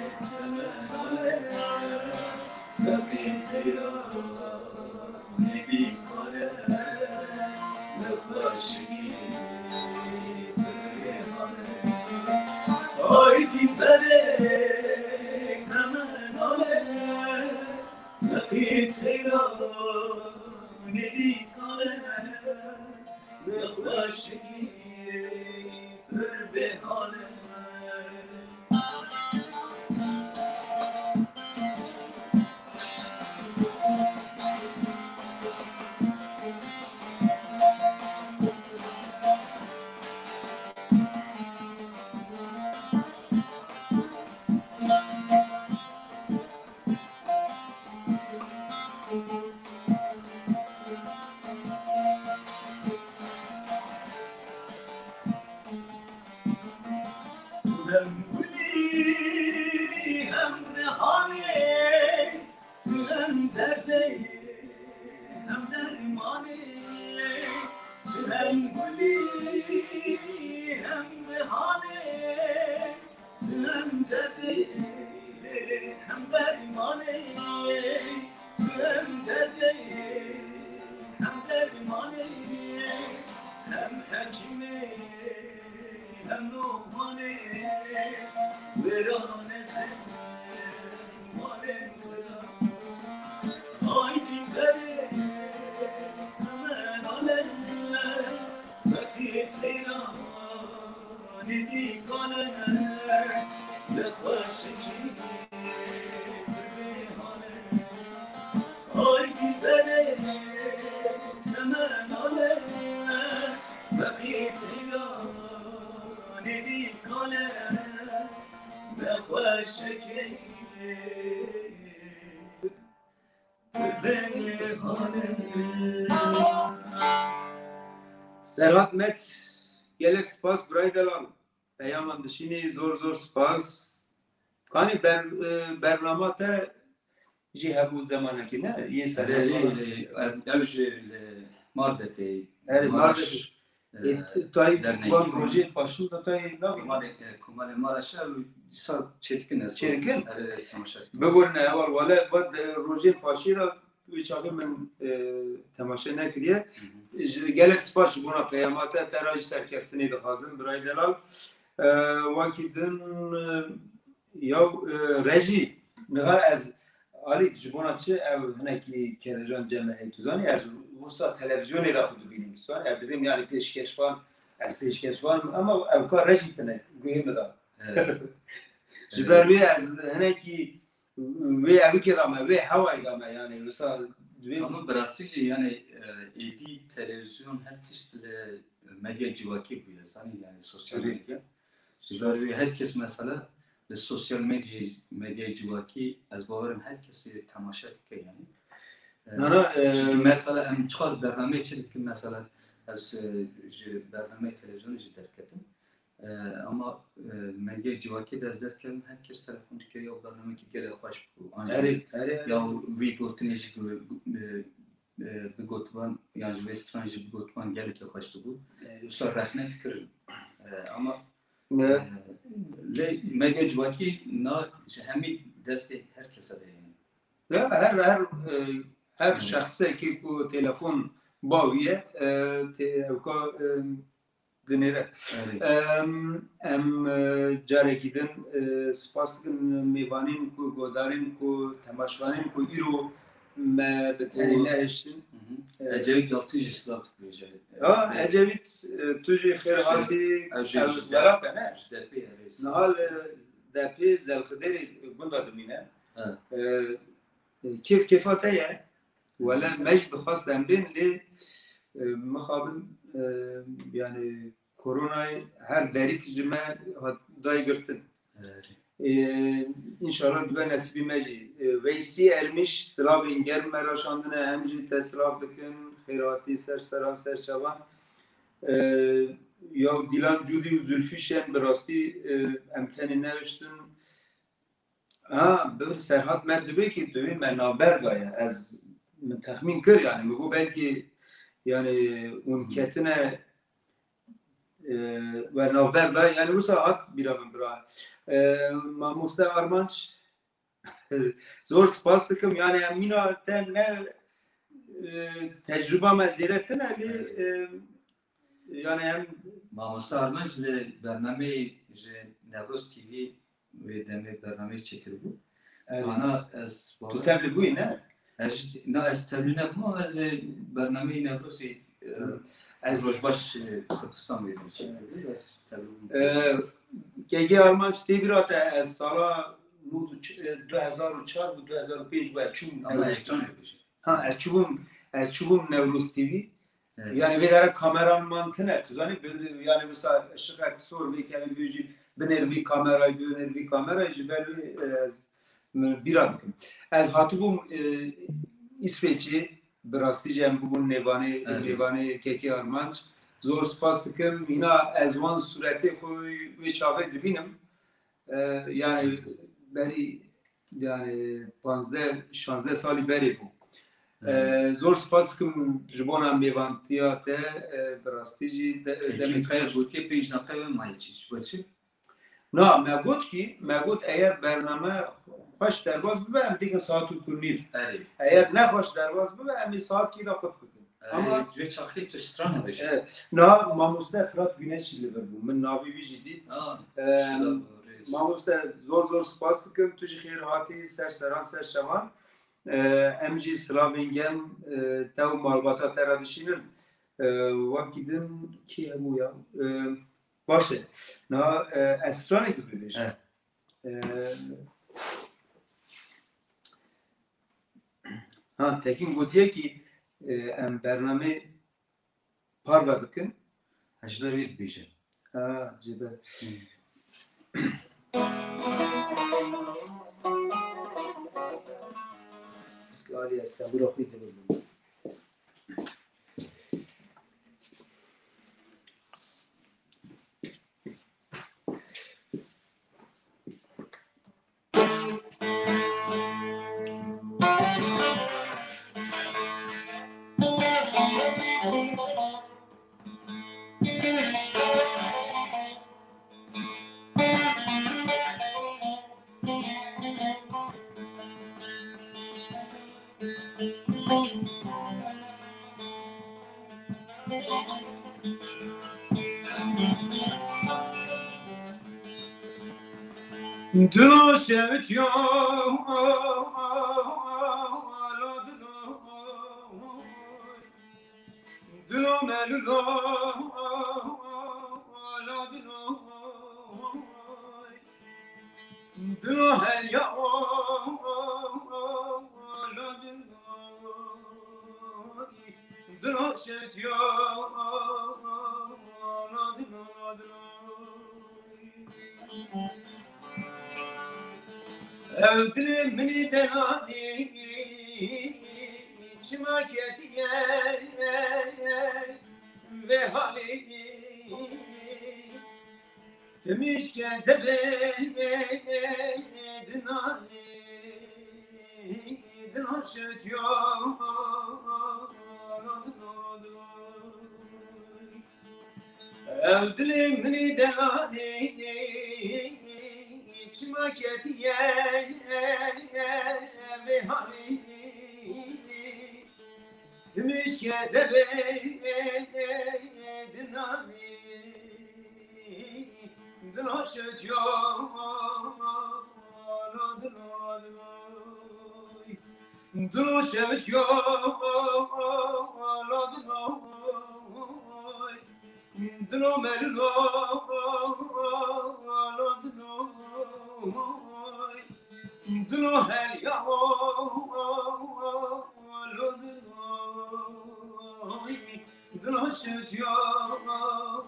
Feqîr teyran êdî kale, nexweşikî pir bêhale. Hem gulî hem rihanê, hem derdê hem dermanê, hem gulî hem rihanê. Hem derdê, hem dermanê, hem derdê, hem dermanê, hem hekîmê, hem lokmanê, wêranê zêmanê wira. Ay dîlerê, hemen alem, feqîr teyran. Nidî kale nexweşikî pir bêhale. Ay dîlerê semenale, feqîr teyran nidî kale nexweşikî. Serhat Met, gelek spas birayê delal. Peyaman dişînî, zor zor spas. Kanî ber, e, bernama te jî hebû zemanekî ne? Yê serê Erê, ev, ev jî li Mardefê. Erê, Maraş. Mardefê. Ê, tu tayê dernekî wan bû. Rojên paşî de tayê nabî? Komalê, e, Komalê Maraşa û dîsa çêdikin ez. Çêdikin? Erê, temaşe dikim. Biborine heval wale, vat, e, rojên paşî re wê çaxê min, e, temaşe nekiriye. Hı hı. Ji, gelek spas ji bona peyama te, te ra jî serkeftinê dixwazim, birayê delal. E, wekî din, e, yaw, e, rejî, niha ez Alî, ji bona çi ew hinekî kelecan cem me heye, tu zanî, ez wisa televîzyonê de xwe dibînim, tu zanî, ev dibêm, yanî pêşkêşvan, ez pêşkêşvan im, ama ew ka re jî tine guhê min de. Evet. Ji ber wê ez hinekî wê evikê de me, wê hewayê de me, yanî wisa dibêm. Ama bi rastî jî, yanî, e, êdî televîzyon her tişt li medya civakî bûye, zanî, yanî sosyal Tabii. medya. Ji ber wê her kes mesela li sosyal medyayê, medyayê civakî ez bawerim her kesê temaşe dike yani. E, Nana, e, Çünkü mesela em çiqas bernameyê çi dikin mesela ez, e, ji bernameyê televizyonê jî derketim. E, ama, e, medyayê civakî de ez derkevim her kes telefon dike ya bernameyekî gelek xweş bû. An jî Erê, erê, erê. Ya wî gotinê jî gu-, gu-, e, e, bi gotiban, yan ji vê stran jî bi gotiban gelekî xweş dibû. Evet. Wisa rexne dikirin. E, ama, Ne? e, lê medya civakî na ji hemî destê her kese de ye. Ya her, her, e, her Evet. şexsekî ku telefon ba wî ye, e, tê, ew ka, e, dinêre. Erê. Em, em, e, carekî din, e, spas dikin mêvanên ku, guhdarên ku, temaşvanên ku îro me bi tenê Û nehiştin. Hı hı. E, Ecevît Yalçın jî silav dibêje. Ha, E, Ecevît, e, tu jî xêr Şey, hatî, ew jî ew ji welat e, ne? Ji Depê, erê. Niha li Depê Zelxidêrê gunda dimîne. Ha. E, e, kêf kêfa te ye. Wele me jî dixwast em bên lê E, mixabin, e, yani koronayê her derîk ji me hat dayê girtin. E, înşallah dibe nesîbî me jî. E, Veysî Ermiş, silavên germ me raşandine, em jî te silav dikin, xêrhatî ser seran, ser çavan. E, ya Dîlan Cûdî û Zülfî Şen, bi rastî, e, em tenê nehiştin. Ha, bi Serhat me dibê ki dibê me navber daye. Ez, min texmîn kir yani. Min got belkî yani hûn ketine, e, we navber daye. Yani wisa hat bîra min bira. E, mamoste Armanç, zor spas dikim. Yani em mîna te ne, e, tecrüba me zêde tune lê, e, yani em Mamoste Armanç li bernameyê ji Newroz T V wê demê bernameyê çêkiribû. Evet. Ana ez Tu tevlî bûyî ne? Ez, na, ez tevlî nebûm, ez, e, bernameyê Newrozê, e, Ez Rojbaş, e, Kurdistan wê demê çêkiribû. Ez tevlî bûm. E, K G Armanç tê bîra te ez sala nod û ç-, e, du hezar û çar bû, du hezar û pênc bû, ez çûm Ama Newroz T V. Ekran yapacak. Ha, ez çûbûm, ez çûbûm Newroz T V. Evet. Yani vê dere kameran man tine. Tu zanî, bi-, yani mesela ışık ek sor vê kevin bêjî binêr vî kamerayê, binêr vî kamerayê ji ber wê, e, ez, min bîra dikim. Ez hatibûm, e, Îsveçê, bi rastî jî em bûbûn nêvanê, Evet. nêvanê K K Armanc. Zor spas dikim. Hîna ez wan sûretê xwe wê çaxê dibînim. E, yani berî, yani panzdeh, şanzdeh salî berê bû. E, Evet. Zor spas dikim ji bona mêvantiya te, e, bi rastî jî de-, Tekîm demek Kaya gotiye pênc neqe ve mayî çi, ji bo çi? Na, me got ki, me got eger bername xweş derbas bibe, em dikin saet û ku nîv. Erê. Eger ne xweş derbas bibe, em ê saet kî de qut bikin. Erê, Ama vê çaxê tu stran nabêjî. Evet. Niha mamoste Fırat Güneş jî li vir bû. Min navê wî jî dît. Ha, Em, silav, rêz. Mamoste, zor zor spas dikim. Tu jî xêr hatî, ser seran, ser çavan. E, em jî silavên germ, e, te û malbata te re dişînin. E, wekî din kî hebû ya? E, baş e. Niha, e, ez stranekî bibêjim. Evet. E, ha, Tekin gotiye ki, e, em bernamê parve bikin. Ha, ji ber wê dibêje. Ha, ji ber. Hmm. Piske alî Estembûla xwe dibin. Dilo şewitiya, ala dilo. Dilo melula, ala dilo. Dilo heliya, ala dilo. Dilo şetiya, ala dilo, dilo. Ew dilê min ê delalî çima ketiye vê halî? Timişke zebê dinanî dinan şetiya. Ew dilê min ê delalê çima ketiye vê halî? Timişke zebê dinanî dilo şetiya, dilo, dilo, dilo. Dilo şewitiya, dilo, dilo. Dilo melula, dilo. Dilo heliya, dilo, dilo. Dilo şitiyo, dilo,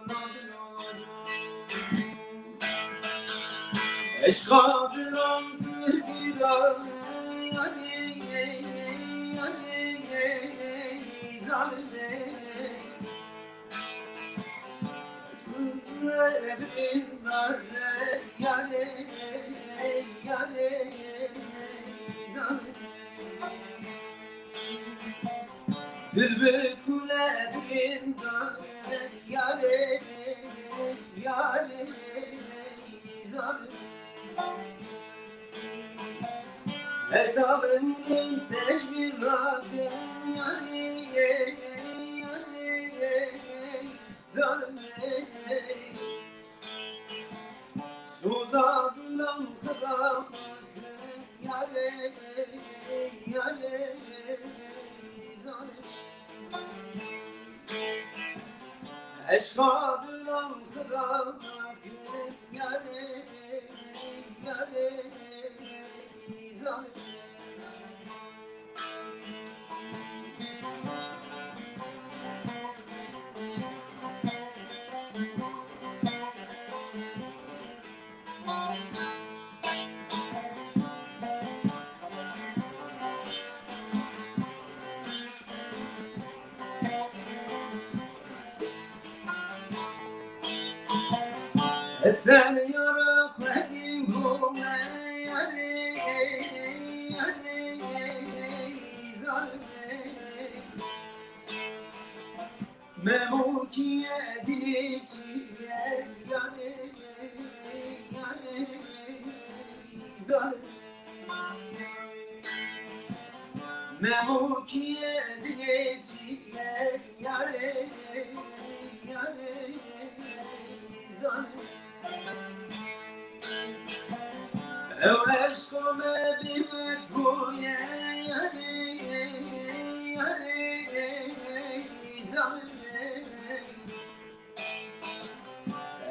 dilo. Eşqa dilan kir giran, yarê, yarê, zalimê. Evindar, yarê, yarê, zalimê. Dilber kule bilinda, yarê, yarê, zalim. Heta benim teşbih rabbim, yarê, yarê, zalim. Suza duran kıra, yarê, yarê, zalim. Eşqa dilan xira, yarê, yarê, zalim. Sen yara xwedî bûme, yarê, yarê, zalimê. Memûkî ezîlî çîye, yarê, yarê, zalim. Memûkî ezîlî çîye, yarê, yarê, zalim. Ew eşqa me bêmert bûye, yarê, yarê, zalim.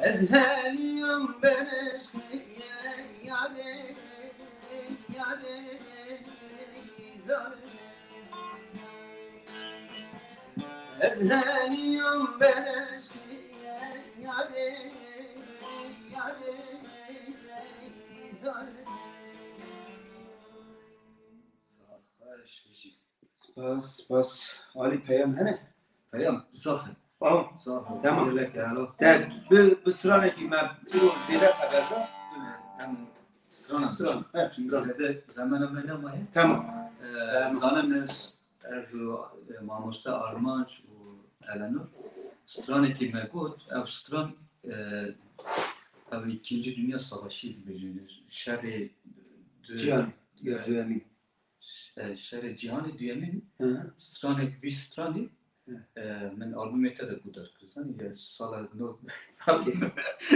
Ez heliyam bereştiye, yarê, yarê, zalim. Ez heliyam bereştiye, yarê, yarê, zalim. Sağ ol, xweş bijî. Spas, spas. Alî peyam hene? Peyam, zaf e. Tamam. Zaf e. Tamam. Gelek e, alo. Te bi, bi stranekî me îro zêde xeber da. Em strana Stran, he, stran. Zêde zemena me nemaye. Tamam. Ee, Tamam. Zanim ez, ez û, e, mamoste Armanc û Eleanor stranekî me got, ev stran, e, ev Îkincî Dinya Savaşî dibêjin. Şerê du-, Cihan, ya e, duyemîn. Ş-, e, Şerê Cîhanê Duyemîn, Hı hı. Stranek vî stranî, Hı. e, min albumê te de guhdar kir. Zanî, ya sala no, sala,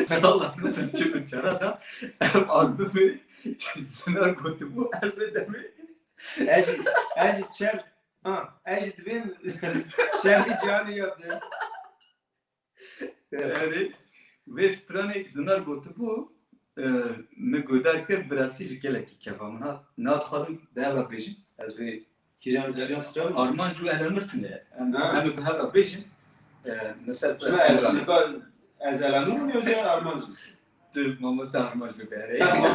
sala min çil û çara da ev albumê Zinar gotibû, ez vê demê. Ez jî, ez jî çer, ha, ez jî dibêm Şerê Cîhanê ya duyem. Erê, vê stranê Zinar gotibû, e, min guhdar kir, bi rastî ji gelekî kefa min hat. Niha dixwazim bi hev re bêjim. Ez vê Kîjan, kîjan stran? Armanc û Eleanor tune ye. Em, Ha. em ê bi hev re bêjin. E, mesela Şuna ez, ez Eleanor im ya jî Armanc im? Tu mamoste Armanc bibêre. Tamam.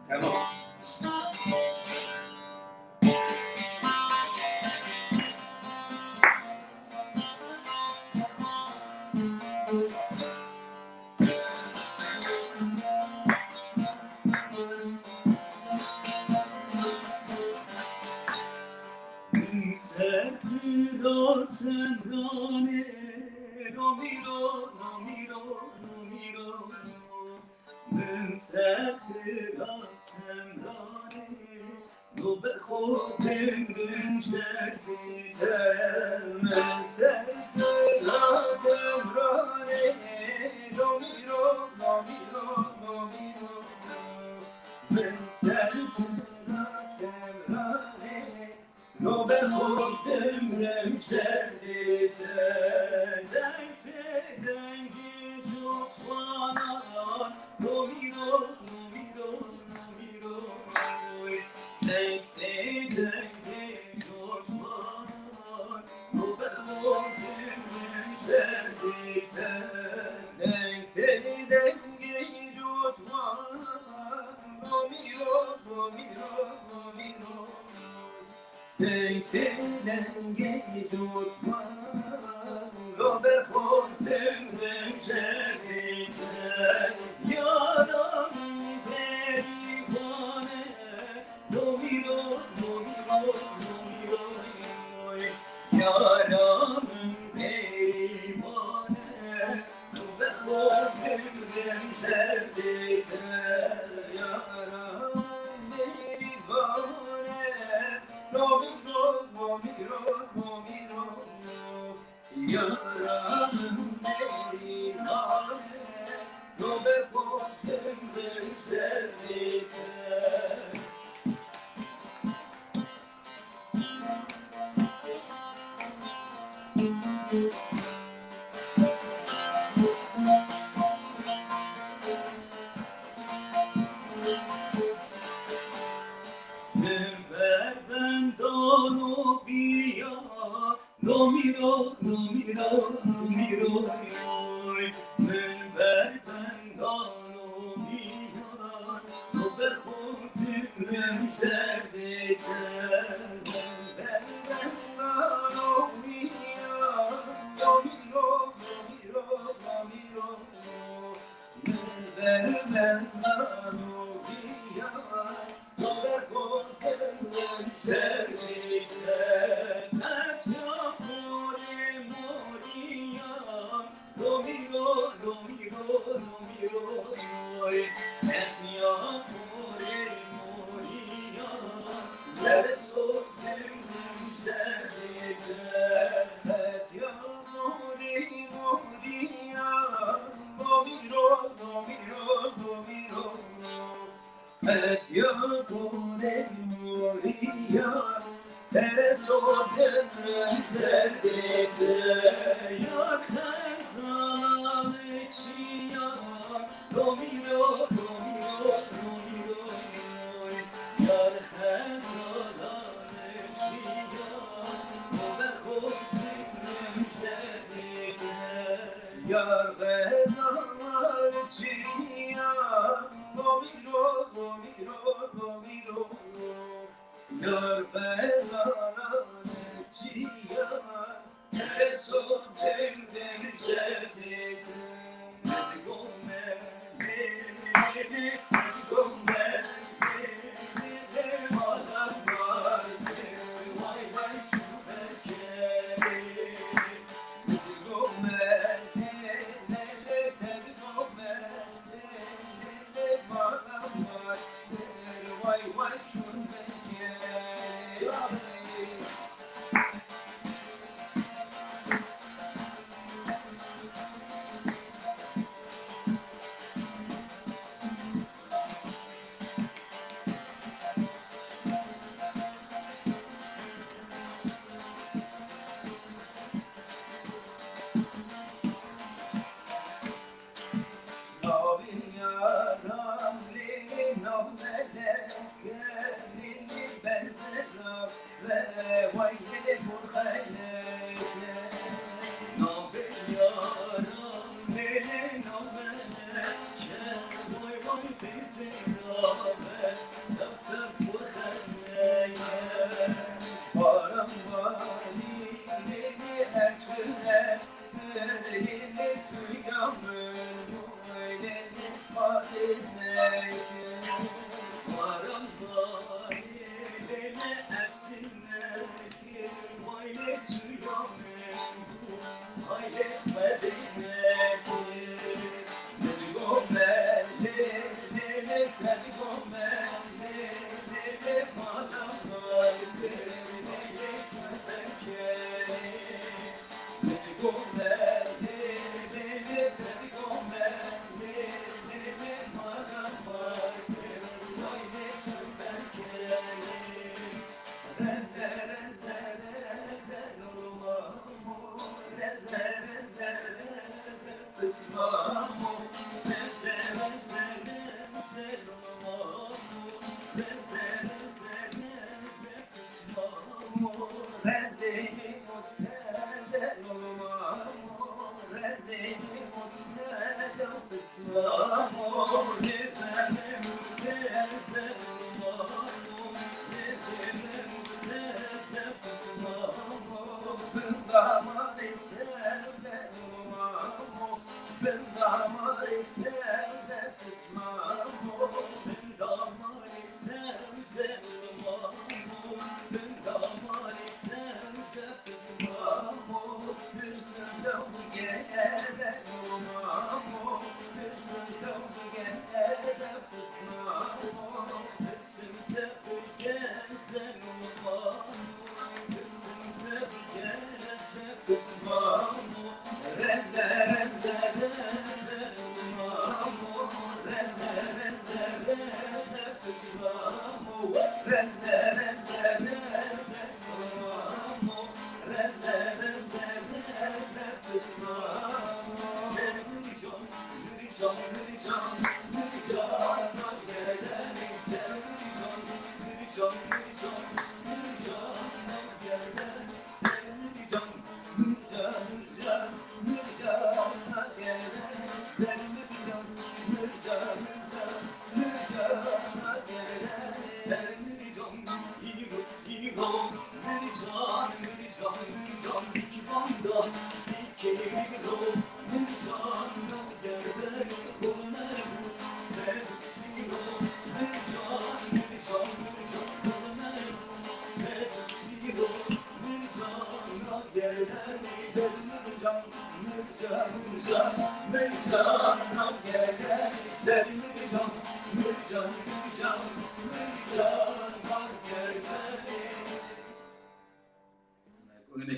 Tamam. Min ser pira tenganê, romîro, romîro, romîro. Min ser pira tenganê, no ber xwe dimrim ji derdê te. Min ser pira tenganê, romîro, romîro, romîro. Min ser pira tenganê, Nobe xwe dimrim ji derdê te, deng tê dengê cotxwanan, romîro, romîro, romîro. Deng tê dengê cotxwanan. ser dîtin. Deng tê dengê cotwan, domîro, domîro, domîro. Deng tê dengê cotwan, lo ber xwe tim rewşe dîtin. Yara min berî wan e, domîro, domîro, domîro. Yara min berî wan e, Min berben dano biya, domîro, domîro, domîro, oy. Min berben dano biya, lo ber xwe tim rewşe dîtin. Min berben dano biya, domîro, domîro, domîro. Qet ya qûrê moriya, tereso din derdê te, yar xezalê çiya, domîro, domîro, domîro, yar xezalê çiya, berxo din derdê te. Yar xezalê çiya, domîro, domîro, domîro. Yar xezalê çiya, teso dem dem zedê. Gome, gome, gome, vay vay çubeke. Navê yaran lê nav meleke, lê lê berzera ve, way lê lê burxeleke. Navê yaran lê lê nav meleke, way way berzera ve, tev tev burxeleke. Baran barî lê lê erçine,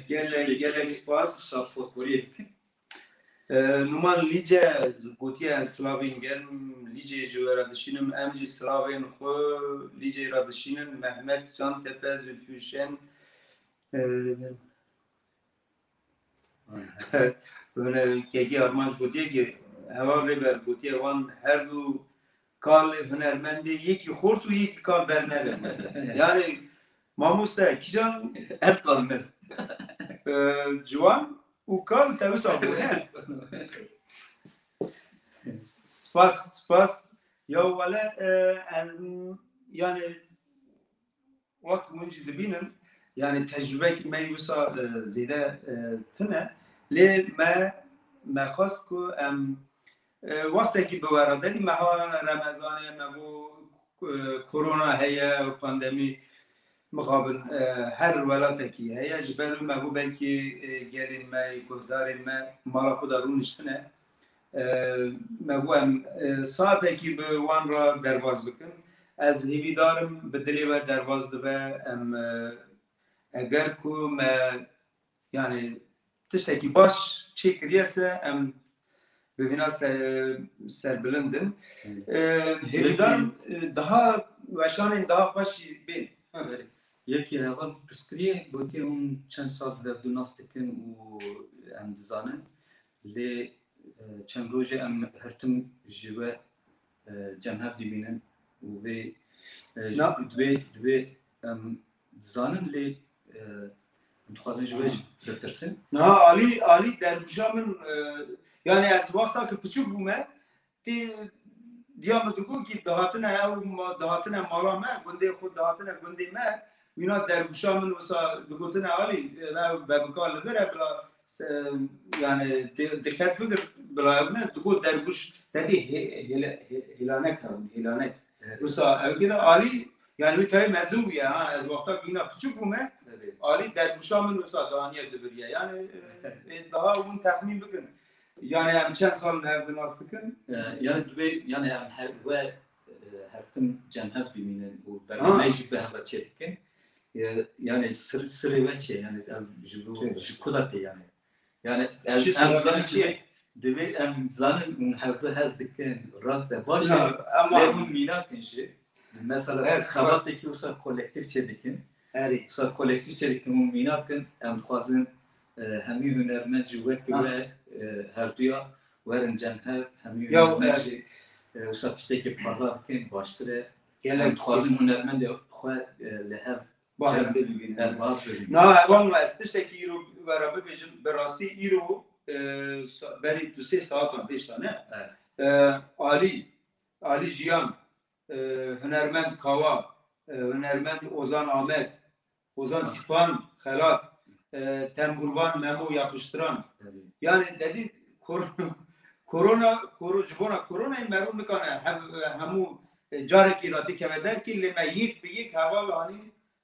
Gelek, gelek spas. Sağ ol, koruyun. Ee, Numan Lice gotiye, ez silavên germ Liceyê ji we re dişînim. Em jî silavên xwe Liceyê re dişînin. Mehmet Cantepe, Zülfü Şen, ee, Kekî Armanc gotiye ki heval Rêber gotiye wan her du kal hunermendê yekî xort û yekî kal bernede. Yani mamoste kîjan? Ez kalim ez. Ee, ciwan û kal te wisa bû, ne? Spas, spas. Ya wele, e, em, yani wek hûn jî dibînin, yani tecrûbekî me yî wisa, e, zêde, e, tune. Lê me, me xwest ku em, e, wextekî bi we re derî, meha Remezanê me bû, e, korona heye û pandemî mixabin, e, her welatekî heye. Ji ber wî me bû belkî, e, gelên me, guhdarên me mala xwe de rûniştine. E, me bû em, e, saetekî bi wan re derbas bikin. Ez hêvîdar im bi dilê we derbas dibe. Em, e, eger ku me, yani, tiştekî baş çêkiriye se, em bi vîna se-, serbilind in. Evet. E, hêvîdar im, e, daha weşanên daha xweş jî bên. Yekî heval pirsgiriyê gotiye hûn çend sal hevdu nas dikin û em dizanin. Lê, e, çend rojê em her tim ji we, e, cem hev dibînin û vê, e, ji, Na- divê, divê em dizanin lê, e, em dixwazin ji we jî bipirsin. Niha alî, alî derbûşa min, e, yani ez wexta ku piçûk bûme, tê diya min digot ki dihatine ew ma-, dihatine mala me, gundê xwe dihatine gundê me, wîna derbûşa min wisa digotine alî, ew bebika li vir e, bila se-, yani di-, dikhet bigir, bila ew ne, digot derbûş, te dî hê-, hêle-, hê-, hêlanek hebûn, hêlanek. Evet. Wisa ew gide alî, yani wî tayê mezin bûye, ha, ez wexta wîna piçûk bûme, Evet. alî derbûşa min wisa daniye dibiriye. Yani, e, e, daha hûn texmîn bikin. Yani em çend sal in hev nas dikin? E, yani divê, yani em her we, e, her tim cem hev dimînin û bernameyê Ha. jî bi hev re çê dikin. E, yani sir-, sirê we çi ye? Yani ev ji bo, Tüy. ji ku de tê yani? Yani em, Kişi em sorarlar zanin çi ye? Divê, divê em zanin hûn hevdu hez dikin, rast e, baş e. Ya, ama Lê hûn mînak in jî. Mesela Evet, xebatekî wisa kolektîf çê dikin. Erê. Wisa kolektîf çê dikin û mînak in, em dixwazin, e, hemî hunermend jî wek Ha. we, e, herduya werin cem hev, hemî Ya, hunermend e, jî, e, wisa tiştekî parva bikin, baştir e. Gelek Em dixwazin hunermendê xwe, e, li hev Baş cem, em de bibînin. derbas bibin. Na, heval me, ez tiştekî îro we re bibêjim, bi rastî îro e, sa-, berî du sê saetan pêş de ne? Evet. E, Alî, Alî Jiyan, e, hunermend Kawa, e, hunermend Ozan Ahmet, Ozan Sipan Xelat, e, tembûrvan Memo Yapıştıran. Tabii. Yani dedi kor-, korona, koro-, ji bona koronayê merû nikane hev-, hemû, e, carekî de bikeve derkî, lê me yek bi yek heval anî,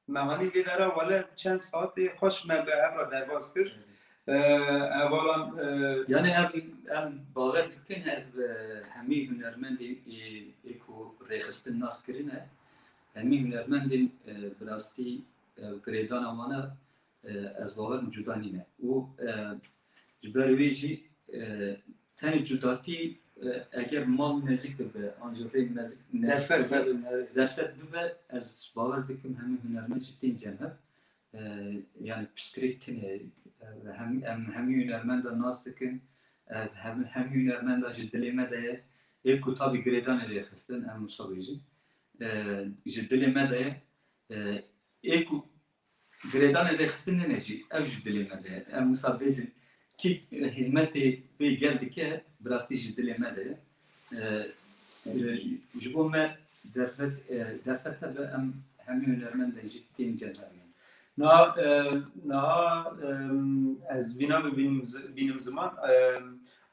me hanî vê dera wele çend saetê xweş me bi hev re derbas kir. E, hevalan, e, Yani em, em bawer dikin ev, e, hemî hunermendên, e, ê ku rêxistin nas kirine, hemî hunermendên, e, bi rastî, e, girêdana wana, e, ez bawer dikim cuda nîne. Û, e, ji ber wê jî, e, tenê cudatî, e, eger mal nêzîk bibe, an jî rê mezik nêzîk Derfet bibe, bibe, evet. derfet bibe, ez bawer dikim hemî hunermend jî tên cem hev. E, yani piştgirêk tune, e, hem, em hemî hunermenda nas dikin, e, hem, hemî hunermenda ji dilê me de ye. Ê ku tabî girêdanê rêxistin, em wisa bêjin. E, ji dilê me de ye. E, ê ku girêdanê rêxistin nene jî, ew ji dilê me de ye. Em wisa bêjin, kî, e, hizmetê vê gel dike, bi rastî ji dilê me de ye. E, e, ji bo me derfet, e, derfet hebe, em hemî hunermendên jî tên cem hev. Niha, e, niha, e, ez vîna bi bînim zi-, bînim ziman. E,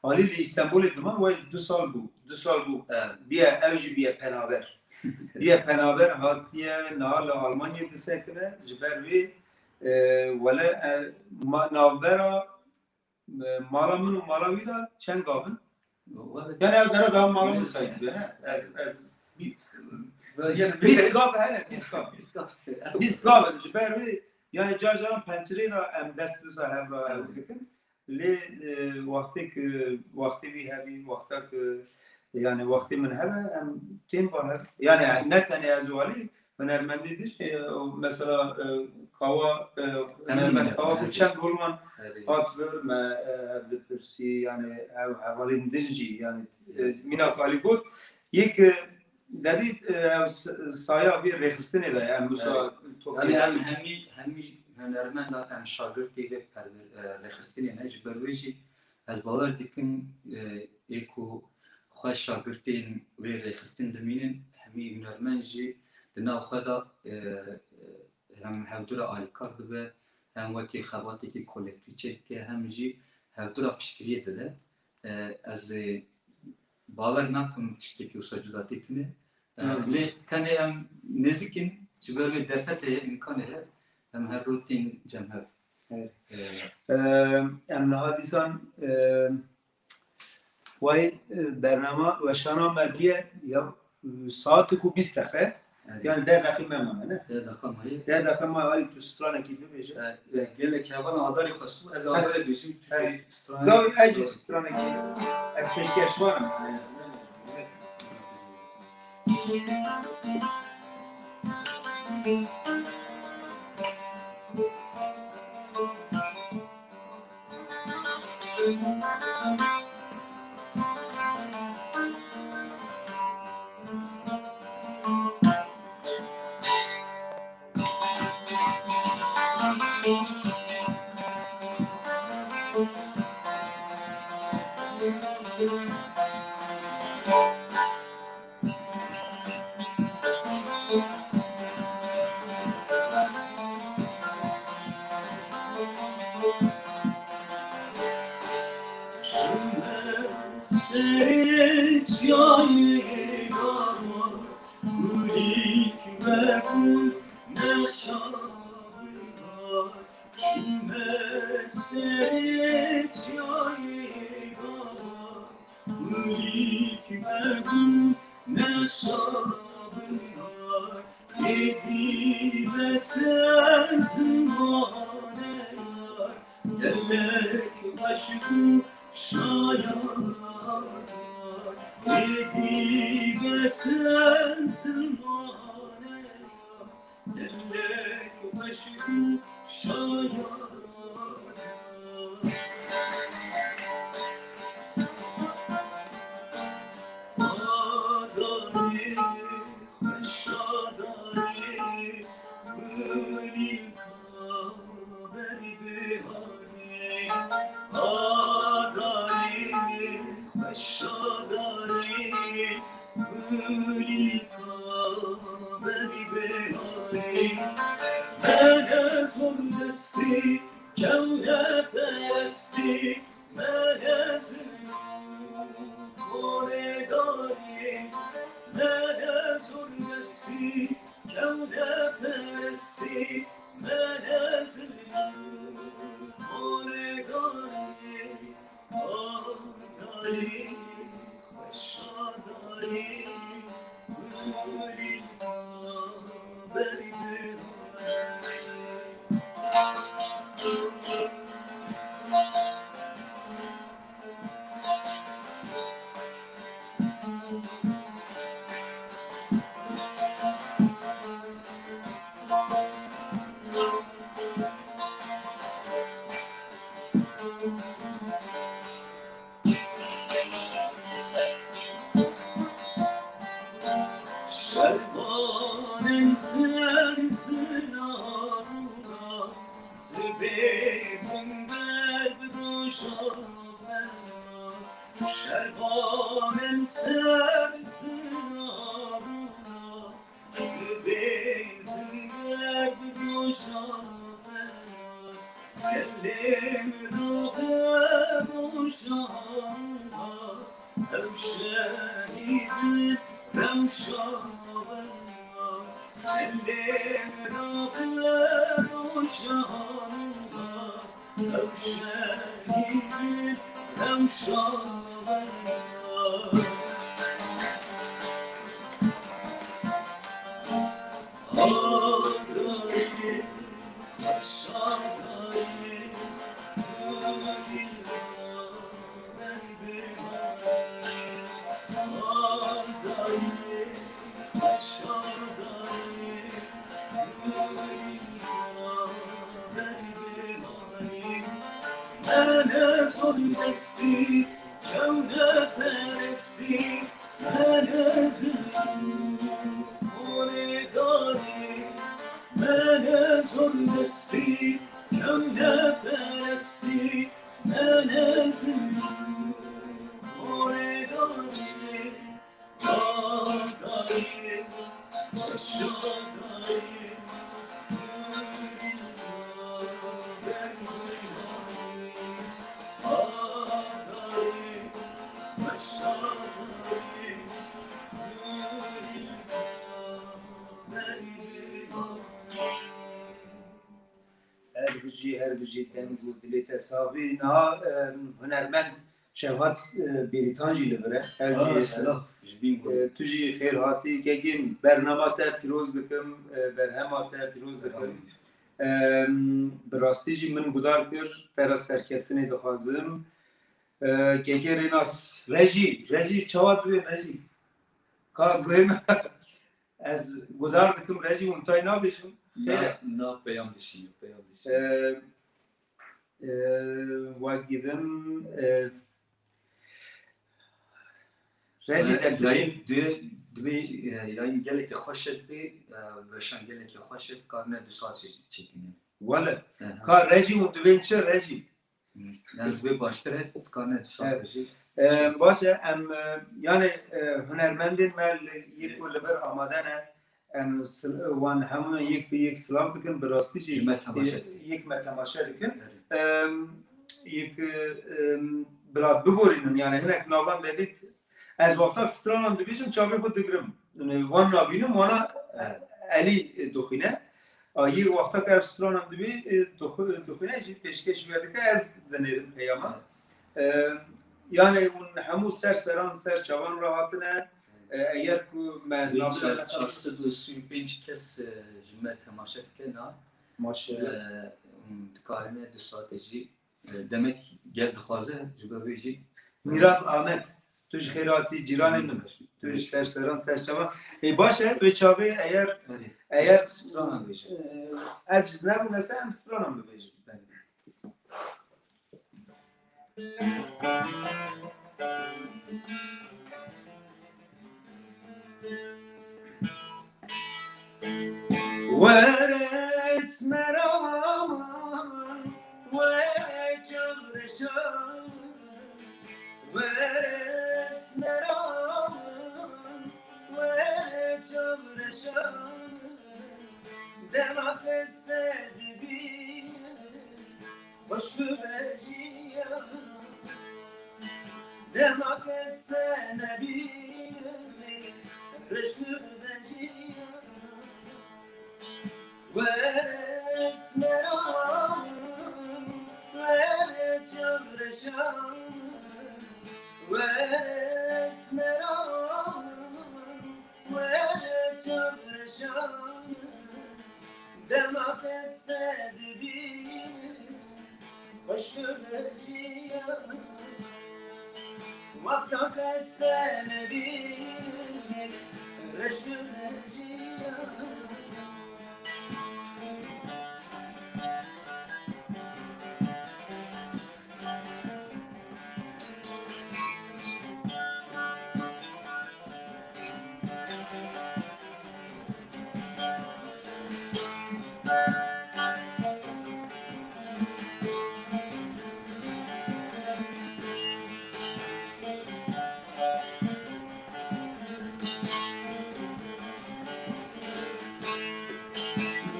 Alî li Îstenbolê diman, wey du sal bû. Du sal bû. Evet. Biye, ew jî biye penaber. Biye penaber hatiye, niha li Almanyayê disekine. Ji ber wê, e, wele, e, ma-, navbera, e, mala min û mala wî de çend gav in? Wele Yani ev dera daha mala min Wele sayî dibe, ne? Ez, ez Bi-, yani bîst gav hene, bîst gav. Bîst gav. Bîst gav in. Ji ber wê, yani car caran pencerê de em dest wisa hev re Evet. dikin. Lê, e, wextê ku, wextê wî hebî, wexta ku, yani wextê min hebe, em tên ba hev. Yani ne tenê ez û Alî, hunermendê din jî, e, mesela, e, Kawa, e, Hemî hunermend Kawa ku hemî. çend holwan Evet. hat vir me, e, ev dipirsî, yani ev hevalên din jî, yani, e, Evet. mînak Alî got, yek, e, dedî, e, ev s-, saya vê rêxistinê de, em wisa Evet. topî Yani em hemî, hemî hunermenda em şagirtê vê perwer-, e, rêxistinê ne, ji ber wê jî ez bawer dikim, e, ê ku xwe şagirtên vê rêxistin dimînin, hemî hunermend jî di nav xwe de, e, e, hem hevdû re alîkar dibe, hem wekî xebatekî kolektîf çêdike, hem jî hevdû re piştgiriyê dide. E, ez, e, bawer nakim tiştekî wisa cudatî tune. E, Evet. lê tenê em nêzîk in, ji ber wê derfet heye, îmkan heye, em her roj tên cem hev. Evet. E, E, em niha dîsan, e, Wayê, e, bernama weşana me bûye ya, e, saetek û bîst deqe. Evet. Yani deh deqe me mane, ne? Deh deqe maye. Deh deqe maye, Alî, tu stranekî bibêje. E, e, gelek hevalan adarî xwestû, ez Heh. adarê bêjim, tu Heh. jî stranekî Gavê ez jî stranekî, ez pêşkêşvan im. Evet. Çime serê çiyayê Gava, gulîk ve gul nexşa bidar. Çime serê çiyayê Gava, gulîk ve gul nexşa bidar. Êdî be ser zimanê yar, gelek eşq û şaya dar. Êdî be ser zimanê yar, gelek eşq û şaya dar. Adarê xweşa darê, gulîka ber biharê. Kewneperestî mene zilm û xolêdarî, mene zordestî, kewneperestî mene zilm û xolêdarî, adarî, xweşadarî, gulî berbi. Şervanên ser zinar û lat, dibêjin ber bi roja velat. Şervanên ser zinar û lat, dibêjin ber bi roja velat. Gelê min rû bi roja velat, ew şehîdin rewşa velat. Gelê min rû bi roja velat, ew şehîdin rewşa velat. Adarî, xweşadarî, gulî Mene zordestî, kewneperestî, mene zilm û xolêdarî, mene zordestî, kewneperestî, mene zilm û xolêdarî. Her bijî, her bijî, deng û dilê te sax bî. Niha, em, hunermend Şewhat, e, Bêrîtan jî li vir e. Ev jî, e, tu jî xêr hatî. Kekê, bernama te pîroz dikim, e, berhema te pîroz dikim. Em, bi rastî jî min guhdar kir, te re serkeftinê dixwazim. E, kekê Rênas, Rejî, Rejî, çawa dibê Rejî? Ka guhê me, ez guhdar dikim, Rejî, hûn tay nabêjin. Xêr e? Na, na, peyam dişîne, peyam dişîne. E, e, wekî din, e, Rejî, e, te dişî- yayın dü-, dibê, e, yayın gelekî xweş et bê, e, weşan gelekî xweş et, karine du saet çê-, çêkîne. Wele, aha, ka Rejî hûn dibên çi Rejî? Yani dibê baştir e, karine du saet. Evet. Rejî. E, baş e, em, e, yani, e, hunermendên me li, yek ku li vir amade ne, em sil-, wan hemû yek bi yek silav dikin, bi rastî jî, ji me temaşe dikin, yek me temaşe dikin. Evet. Em, yek, em, bila biborînin, yani hinek navan de dît, ez wextak stranan dibêjim, çavê xwe digirim. Yani wan nabînim, wana, evet, elî dixwîne. A, yek wextak ev stranan dibê, e, dixw-, dixwîne jî pêşkêş wê dike, ez dinêrim peyama. Evet. E, yani hûn hemû ser seran, ser çavan re hatine. E, eger ku me navê çar sed û sî û pênc kes, e, ji me temaşe dike na. Maşallah. E, hûn dikarine du saetê jî, e, demek gel dixwaze ji ber wê jî. Mîras Ahmet, tu ji xêr hatî cîranê min. Tu ji ser seran ser çavan. Ê, baş e, wê çavê eger, erê, eger stranan bêje. E, ez ji nebûne se em stranan bibêjin. Belê. Were esmera, were çavreşa, were esmera, were çavreşa, dema kes te dibîne. Xweş bibe jiyan, dema kes te nebîne, reş bibe jiyan. Were esmera min, were çavreşa min, were esmera min, were çavreşa min. Dema kes te dibînim, xweş dibe jiyan. Wexta kes te nebînim, reş dibe jiyan.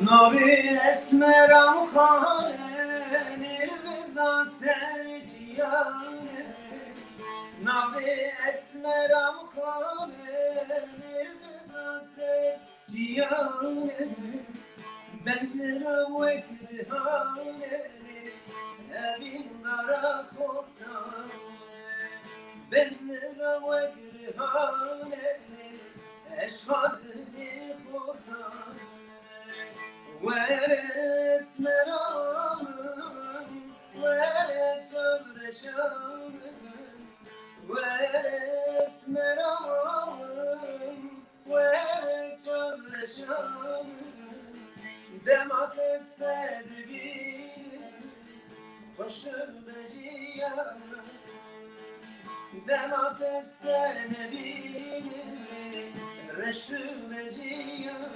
Navê esmeran xanê nêrveza ser çiyane. Navê esmeran xanê nêrveza ser çiyane. Benzera wek rihane, evîn dara xortane. Benzera wek rihane, eşxadê xortane. Were esmera min, were çavreşa min, were esmera min, were çavreşa min. Dema kes te dibînim, xweş dibe jiyan. Dema kes te nebînim, reş dibe jiyan.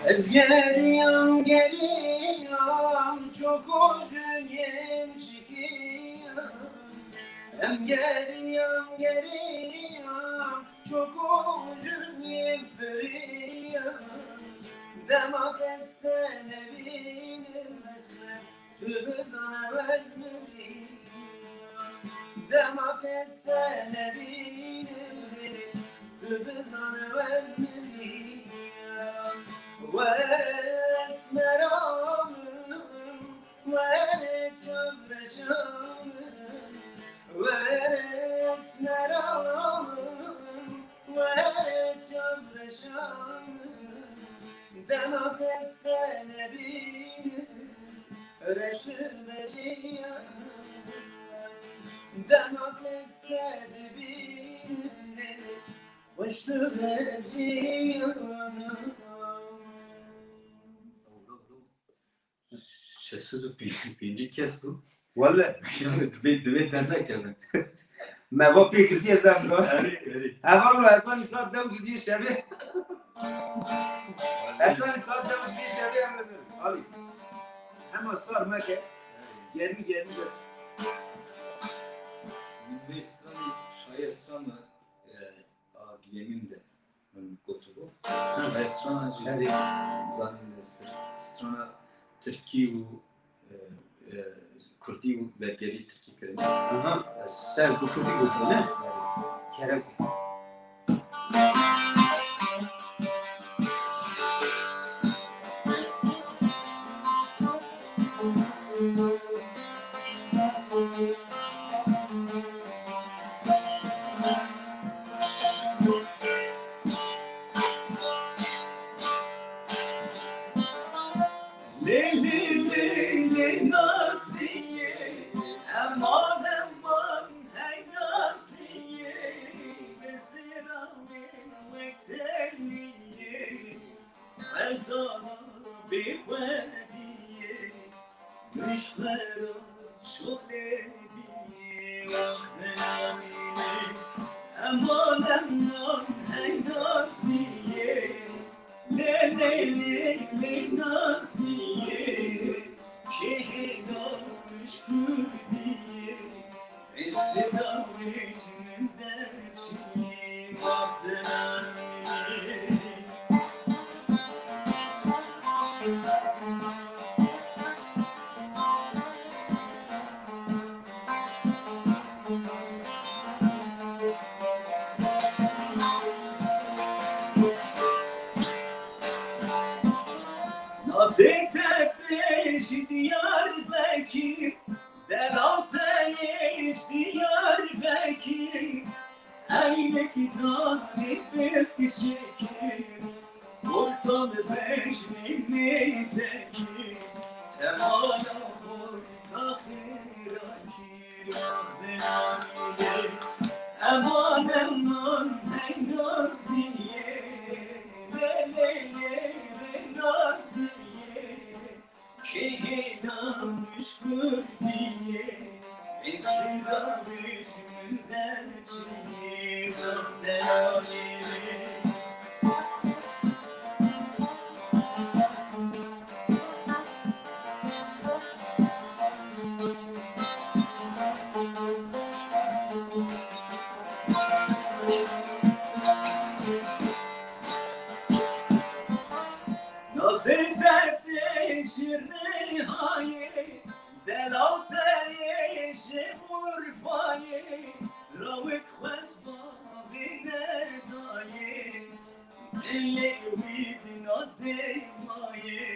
Ez geriyam, geriyam, çok üzgünüm, çekiyam. Em geriyam, geriyam, çok üzgünüm, feriyam. Dema kes te nebînim, esmer, tu bizane ez miriyam. Dema kes te nebînim, tu bizane ez miriyam. Were esmera min, were çavreşa min, were esmera min, were çavreşa min. Dema kes te nebînim, reş dibe jiyan. Dema kes te dibînim, xweş dibe jiyan. Şeş sed û pêncî kes bû. Wele. Yani divê, divê te nekevin. Me va pê girtiye zem do. Erê, erê. Heval lo, heval saat dew gidiye şevê. Heval saat dew gidiye şevê em birin. Alî. Hema sar meke. Germi germi bes. Min vê stranê şayê strana, e, a duyemîn de min gotibû. Şayê strana jî zanîn sir-, strana tirkî û, e, e, kurdî û bergerî tirkî kirin. Aha. Ez ser bi kurdî gotin, ne? Evet. Kerem. Lê, lê, lê, lê, Nazliyê, eman, eman, hey Nazliyê, bi sira wê wek teliyê, ez ana bêxwediyê. Piştera şolê diyê wextê namînê. Eman, eman, hey Nazliyê. Lê, lê, lê, lê Nazliyê. Kê hêla mişkurdiyê. Ê seda wê ji min derçî wextê namînê. Nazê te tê ji Diyarbekir, delal te yê ji Diyarbekir. Eynekî tanî pêskî çêkir, ortal bejnî nêzekî, temala xorî taxêra kîr, wextê namînê. Eman, eman, hey Nazliyê, lê, lê, lê, lê Nazliyê. Kê hêla mişkurdiyê, ê seda wê ji min derçî wextê namînê. Nazê te tê ji Rihayê, delal te yê ji Urfayê, rawik xwest bavê nedayê. Dilê wî di nazê mayê,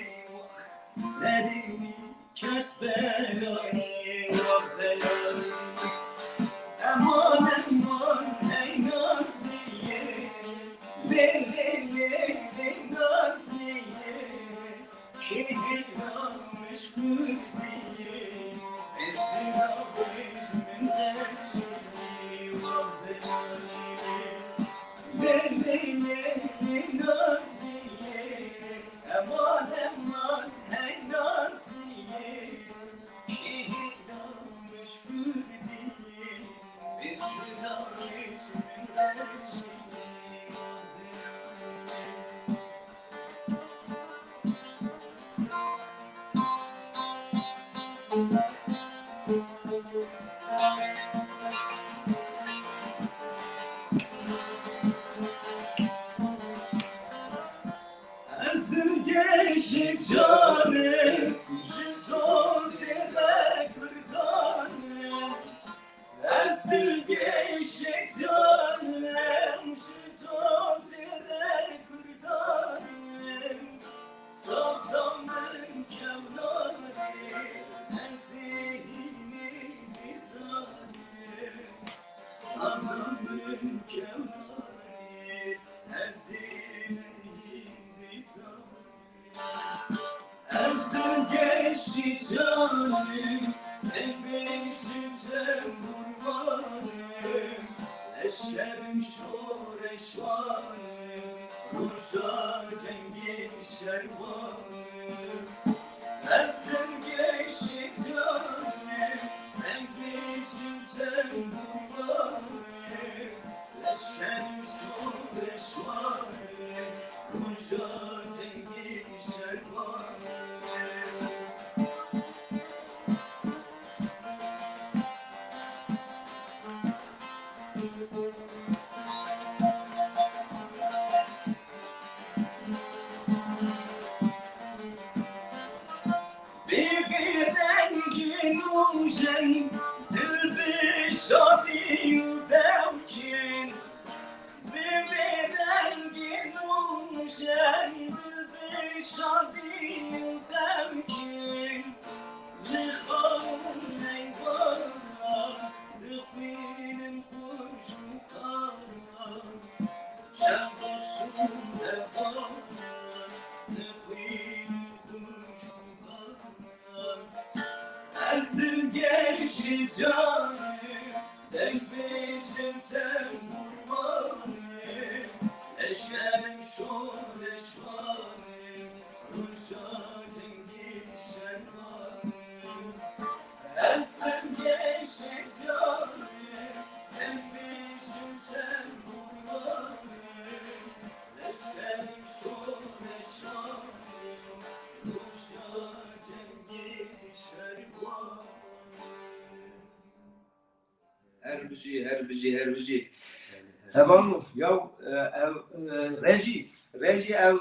serê wî ket belayê, wextê namînê. Eman, eman, hey Nazliyê, lê, lê, lê, lê Nazliyê. Kê hêla mişkurdiyê, ê seda wê ji min derçî wextê namînê. Lê, lê, lê, lê Nazliyê, eman, eman, hey Nazliyê. Kê hêla mişkurdiyê, ê seda wê ji min derçî wextê namînê. Ez dilgeşê canim, ji to zêde kurdanim. Ez dilgeşê canim, ji to zêde kurdanim. Saza min kewna dê, ez ê hînê bîzanim. Saza min kewna dê, ez ê hîn bîzanim. Ez dilgeşî canim, deng bêjim tembûrvanim, leşkerim şoreşvanim, roja cengê şervanim. Ez dilgeşî canim, deng bêjim tembûrvanim, leşkerim şoreşvanim, roja cengê şervanim. Bi vê rengê nûjen dil bi şadî û dewkên. Bi vê rengê nûjen dil bi şadî û dewkên. Li xaw û neyvana dixwînin xweş û xana. Çend dostum devana dixwînin xweş û xana. Ez dilgeşî canim, deng bêjim tembûrvanim, leşkerim şoreşvanim, roja cengê şervanim. bijî, her bijî, her bijî. Hevalno, ya, e, ev, e, rejî, rejî ev,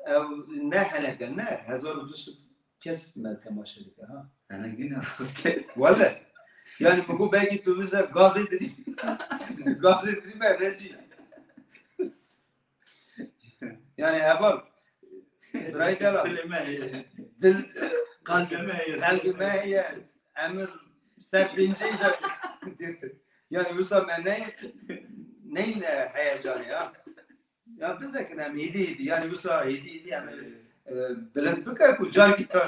ev ne heneke, ne, hezar û du sed kes me temaşe dike, ha. Henek nîne, rast e. Wele. Yani, min got, belkî tu bize gazê didî. Gazê didî me rejî. Yani, heval. Birayê delal. Dilê me heye. Dil, Kalbê me heye. Kalbê me heye. Emir ser pênceyî de. Yani, wisa me ne, neyne heyecanê ya. Ya bizekin em hêdî hêdî. Yani, wisa hêdî hêdî em, e, bilind bike ku carkî de,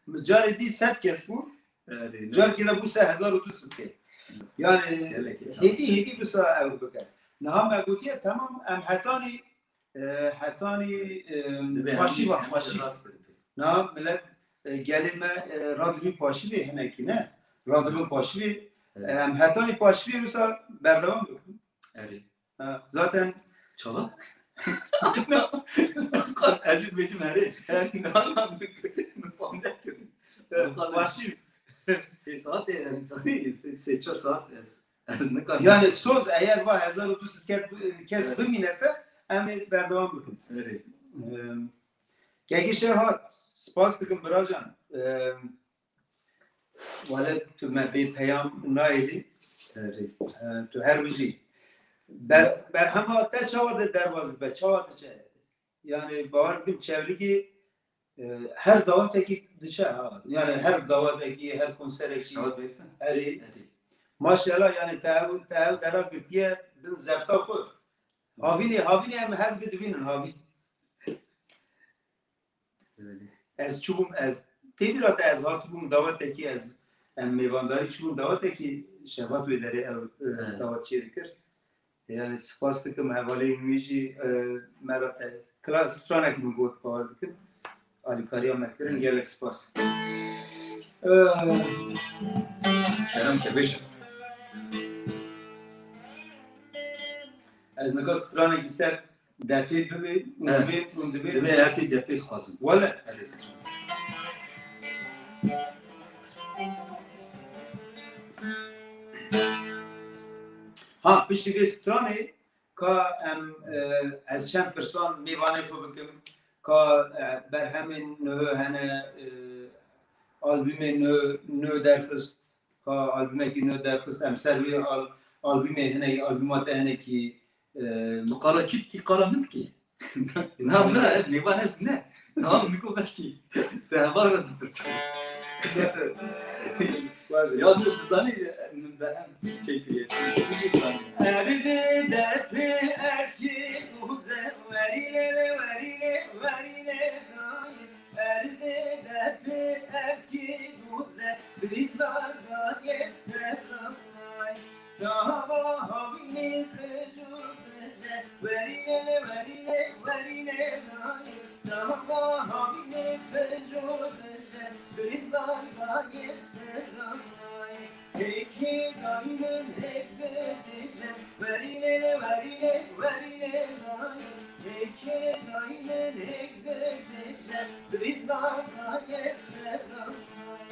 carê dî sed kes bû. Erê, ne. Carkî de bû se hezar û du sed kes. Yani, Gelek, hêdî hêdî wisa ew bike. Niha me gotiye, temam, em hetanî, e, hetanî, e, Dibe paşî hemî, va, hemî paşî. Rast dibe. Niha millet, e, gelê me, e, radibî paşî vê hinekî, ne? Radibin paşî vê. Evet. E, em hetanî paşî vê wisa berdewam bikin. Erê. Ha, zaten Çava? Ez jî dibêjim erê. Nana min fam nekirin. Başî. Sê saetê, yani, sê, sê çar saet ez, ez nikarim. Yani, soz eğer va hezar û du sed kes, kes Evet. bimîne se, em ê berdewam bikin. Erê. Em, Kekî Şevhat, spas dikim biracan. Em, Wele tu me bê peyam nayêlî. Erê. E, tu her bijî. Ber-, berhema te çawa de derbas dibe, çawa diçe? Yani, bawer dikim çewligî, e, her dawetekî diçe, ha. Yani, her dawetekî, her konserekî. Şewat bêfin. Erê. Erê. Maşallah, yani, te ew, te ew dera girtiye bin zefta xwe. Havînê, havînê em her di dibînin, havîn. Öyle. Ez çûbûm, ez tê bîra te, ez hatibûm dawetekî, ez, em mêvandarî çûbûm dawetekî, Şevhat wê derê ew, e, Evet. dawet çê dikir. Yani spas dikim hevalên wî jî, e, me re te kla-, stranek min got, bawer dikim. Alîkariya me kirin, Evet. gelek spas. E, Kerem te bêje. Ez nika stranekî ser Depê bibe, û Evet. dibe, û dibe. Dibe her tê depê dixwazin. Wele. Erê. Ha, piştî vê stranê ka em, e, ez çend pirsan mêvanê xwe bikim, ka, e, berhemên nû hene, e, albûmê nû, nû derxist, ka albûmekî nû derxist, em ser wê al-, albûmê hinekî, albûma te hinekî, e, Tu qala kî dikî, qala min dikî? Na, na, ez mêvan ez ne. Na, min got belkî. Te heval re dipirsim. Ya tu dizanî, min berhem çêkiriye. Tu jî dizanî. Erdê depê erdkî duze, werî lê lê, werî lê, werî lê dayê. Erdê depê erdkî duze, birîndar dayê selamay. Dava havînê qij û qije, werî lê lê, werî lê, werî lê dayê. Dava havînê qij û qije, birîndar dayê selamay. Hêkê dayînin hêk dibêje, werî lê lê, werî lê, werî lê dayê. Hêkê dayînin hêk dibêje, birîndar dayê selamay.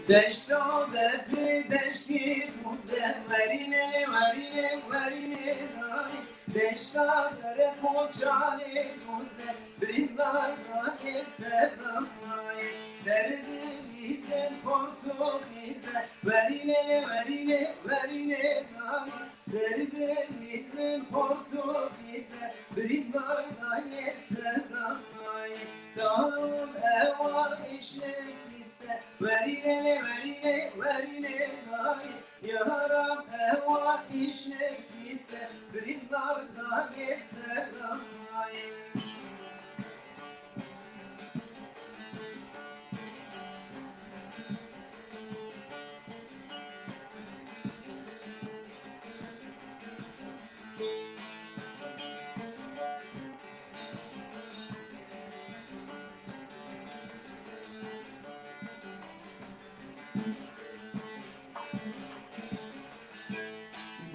Deşta depê deştê duze, werî lê lê, werî lê, werî lê dayê. Deşta dere poçalê duze, birîndar dayê selamay. Ser denîzên portugîze, werî lê lê, werî lê, werî lê dayê. Ser denîzên portugîze, birîndar dayê selamay. Dal ewa îşleksîse, werî lê lê, werî lê, werî lê dayê. Yaran ewa îşleksîse, birîndar dayê selamay.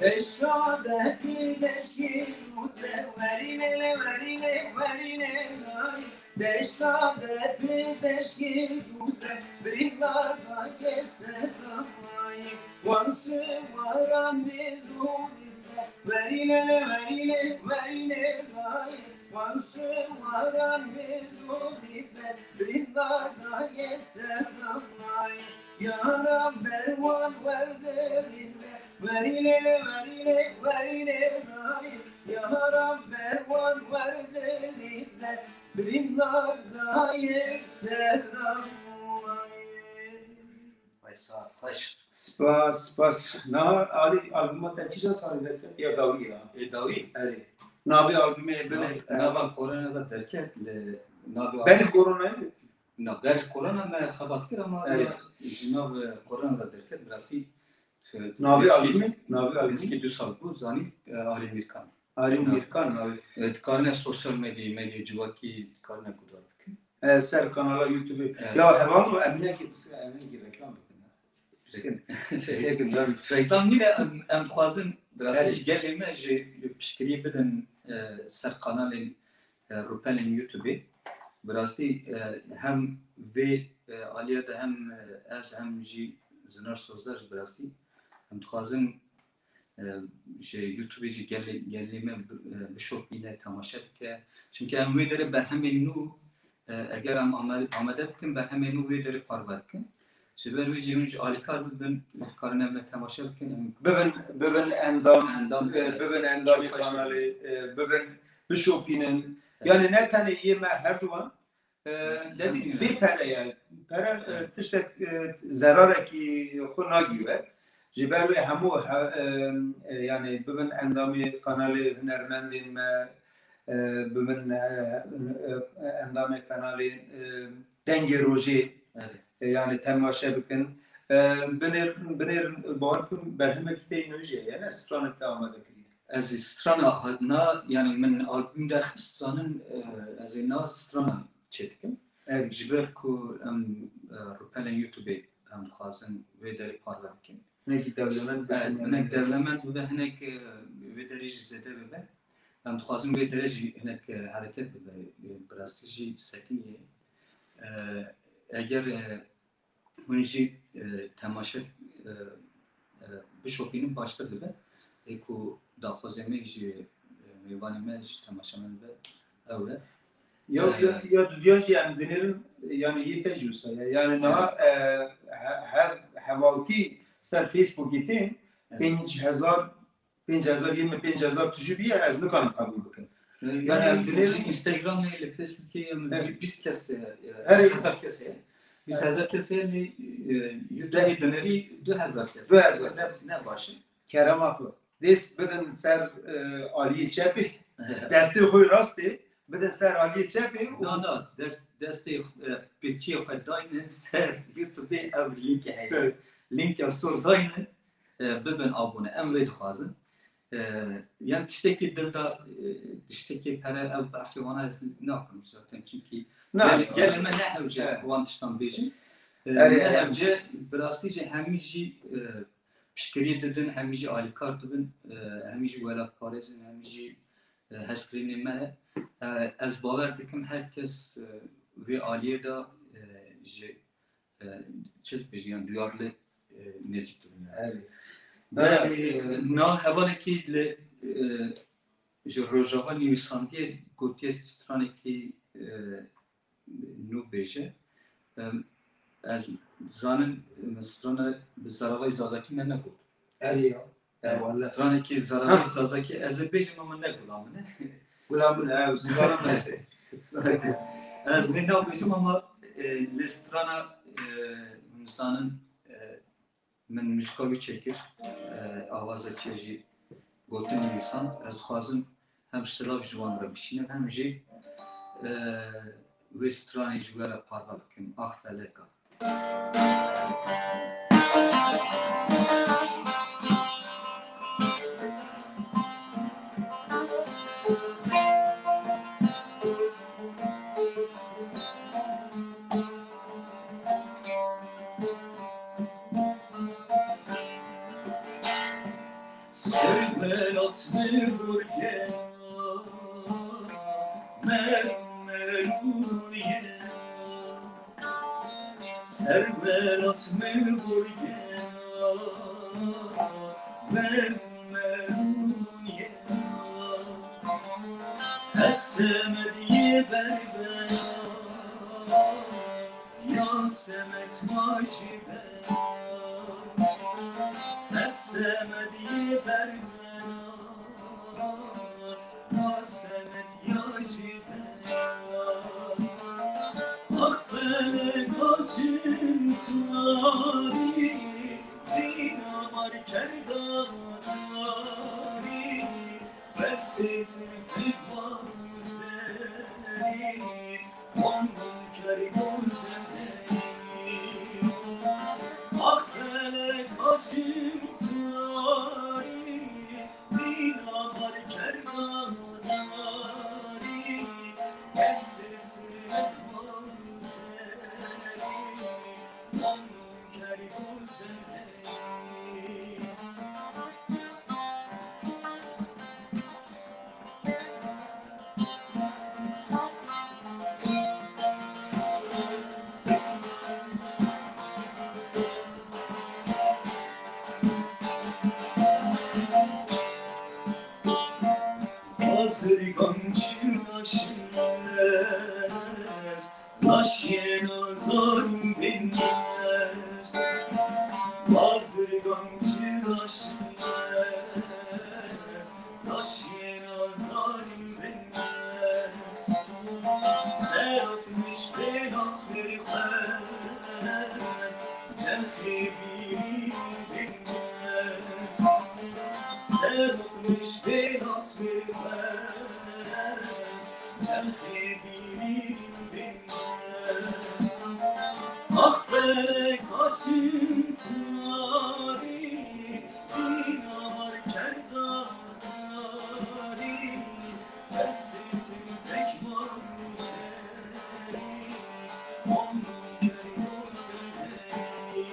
Deşta de pî deşkî dûze, werî lê lê, werî lê, werî lê dayî. Deşta de pî deşkî dûze, birîndar dayê seramayî. Wan siwaran mêz û dîze, werî lê lê, werî lê, werî lê dayî. Wan siwaran mêz û dîze, birîndar dayê seramayî. Yara ber wan werde dîze, werî lê lê, werî lê, werî lê dayî. Yara ber wan werde dîze, birîndar dayê seramayî. Vay, sağ ol, xweş. Spas, spas. Niha alî albuma te kîjan salî derket? Ya dawî ya? Ê dawî? Erê. Navê albumê binê. Nav-, nava korona da derket, li navê Berî albumê koronayê? Na, berî korona me xebat kir ama Erê. ya ji nav, e, korona da derket, bi rastî, e, Navê lîskî, albumê? Navê albumê? lîskî du sal bû, zanî, e, Arî Mîrkan. Arî Na. Mîrkan navê. E, dikarine sosyal medyayê, medyayê civakî dikarine guhdar bikin. E, ser kanala YouTube. Evet. Ya heval û em hinekî qise, em hinekî reklam bikin. Piskin. Şey, Piskin, tabii. Reklam nîne, em, em dixwazin, bi rastî Evet. ji gelê me ji piştgiriyê bidin, e, ser kanalên, e, rûpelên YouTubeê. Bi rastî, e, hem vê, e, aliyê de hem, e, ez hem jî Zinar Sozdar jî bi rastî em dixwazin e, ji YouTubeê jî gelê, gelê me bi-, e, bişopîne, temaşe bike. Çimkî em wê derê berhemên nû, e, eger em ame-, amade bikin, berhemên nû wê derê parve dikin. Ji ber wê jî hûn jî alîkar bibin, dikarin em me temaşe bikin, em Bibin, bibin endam, Endam, e, e, bibin endamê çok hoş. kanalê, e, bibin, bişopînin. Evet. Yani ne tenê yê me her duwan, E, Evet, ne dî, evet. bê pere ye. Pere, e, Evet. tiştek, e, zerarekî xwe nagî we. Ji ber wê hemû he-, e, e, yani bibin endamê kanalê hunermendên me, e, bibin, e, e, endamê kanalê, e, Dengê Rojê, Evet. e, yani temaşe bikin. E, binêr, binêr bawer bikim berhemekî te yî nû jî heye, ne stranek te amade kiriye. Ez ê strana ha-, na, yani min album derxist, zanin, e, ez ê na strana çêdikim. Evet. Ji ber ku em, e, rûpelên YouTubeê em dixwazin wê derê parve bikin. Hinekî dewlemend E, bikin, hinek yani. dewlemend bibe, hinek, e, wê derê jî zêde bibe. Em dixwazin wê derê jî hinek, e, hereket bibe. E, bi rastî jî sekiniyê. E, eger, e, hûn jî, e, temaşe, e, e, bişopînin baştir dibe. Ê ku daxwazê me jî, e, mêvanê me jî temaşemen be, ew e. Ya, E, ya, ya dudiya jî em dinêrin, yani yê te jî wisa ye. Yani niha, e, he-, her hevaltî ser Facebookê tên, Evet. pênc hezar pênc hezar, yirmi pênc hezar tijî bîye, ez nikarim qebûl bikim. Yani Yani em em dinê- Instagramê, li Facebookê em Evet. bîst kes, e, Her bîst hezar kes heye. Bîst hezar kes heye, lê, e, YouTubeê De- dinerî du hezar kes. Du hezar Ne, kes. ne baş e. Kerema xwe. Dest bidin ser, e, aliyê çepê. Destê xwe rastê bidin ser aliyê çepê û Na, na, dest, destê, e, piçiyê xwe daynin ser YouTubeê ev link heye. Evet. Linka sor daynin. E, bibin abone. Em vê dixwazin. E, yani tiştekî dil da, e, tiştekî pere ev behsê wana ez nakim zaten. Çünkü Na, gel-, na. gelê me ne hewce Evet. wan tiştan bêjin. E, Erê, ne erê. hewce bi rastî jî hemî jî, e, piştgiriyê didin, hemî jî alîkar dibin, e, hemî jî welatparêz in, hemî jî, e, hezkirinê me ne. E, ez bawer dikim her kes, e, vê aliyê de, e, ji e, çi dibêjin, yani duyarlı, e, nêzîk dibin yani. Evet. Ve, Yani, e, e, na hevalekî li, e, ji Rojava nivîsandiyê gotiye stranekî, e, nû bêje. Em, ez zanin, e, strana bi zaravayê zazakî me negot. Erê ya. E, Eyvallah. stranekî zaravayê Ha. zazakî ez ê bêjim ama ne gula min e. Gula min e, ew strana me. Stranekî. Ez ne nabêjim ama, e, lê strana, e, hûn zanin, e, min muzika wî çêkir. E, awaza çê jî gotin nivîsan. Ez dixwazim hem silav ji wan re bişînim, hem jî, e, wê stranê ji we re parve bikim. Ax feleka. Serwelat min burge, men merûn ye. Serwelat min burge, men merûn ye. Ez semediyê berbena, ya semed ma jî bena. Ez semediyê berbena, ma semed ya jî bena. Ax feleka çim tarî, dîna mar kerda tarî. Besê tu fîk ma serî, wan min kerî gul zerî. Ax feleka çim tarî, dîna mar kerda tarî. Besê tu fîk ma serî, wan min kerî gul zerî. Bazirgan çi naşinês, naşiyê nazarin binês. Bazirgan çi naşinês, naşiyê nazarin binês. Serok miştê nas berxwes, çerxê bîrî binês. Serok miştê nas berxwes, çerxê bîrî binês. Ax feleka çim tarî, dîna mar kerda tarî. Besê tu fîk ma serî, wan min kerî gul zerî.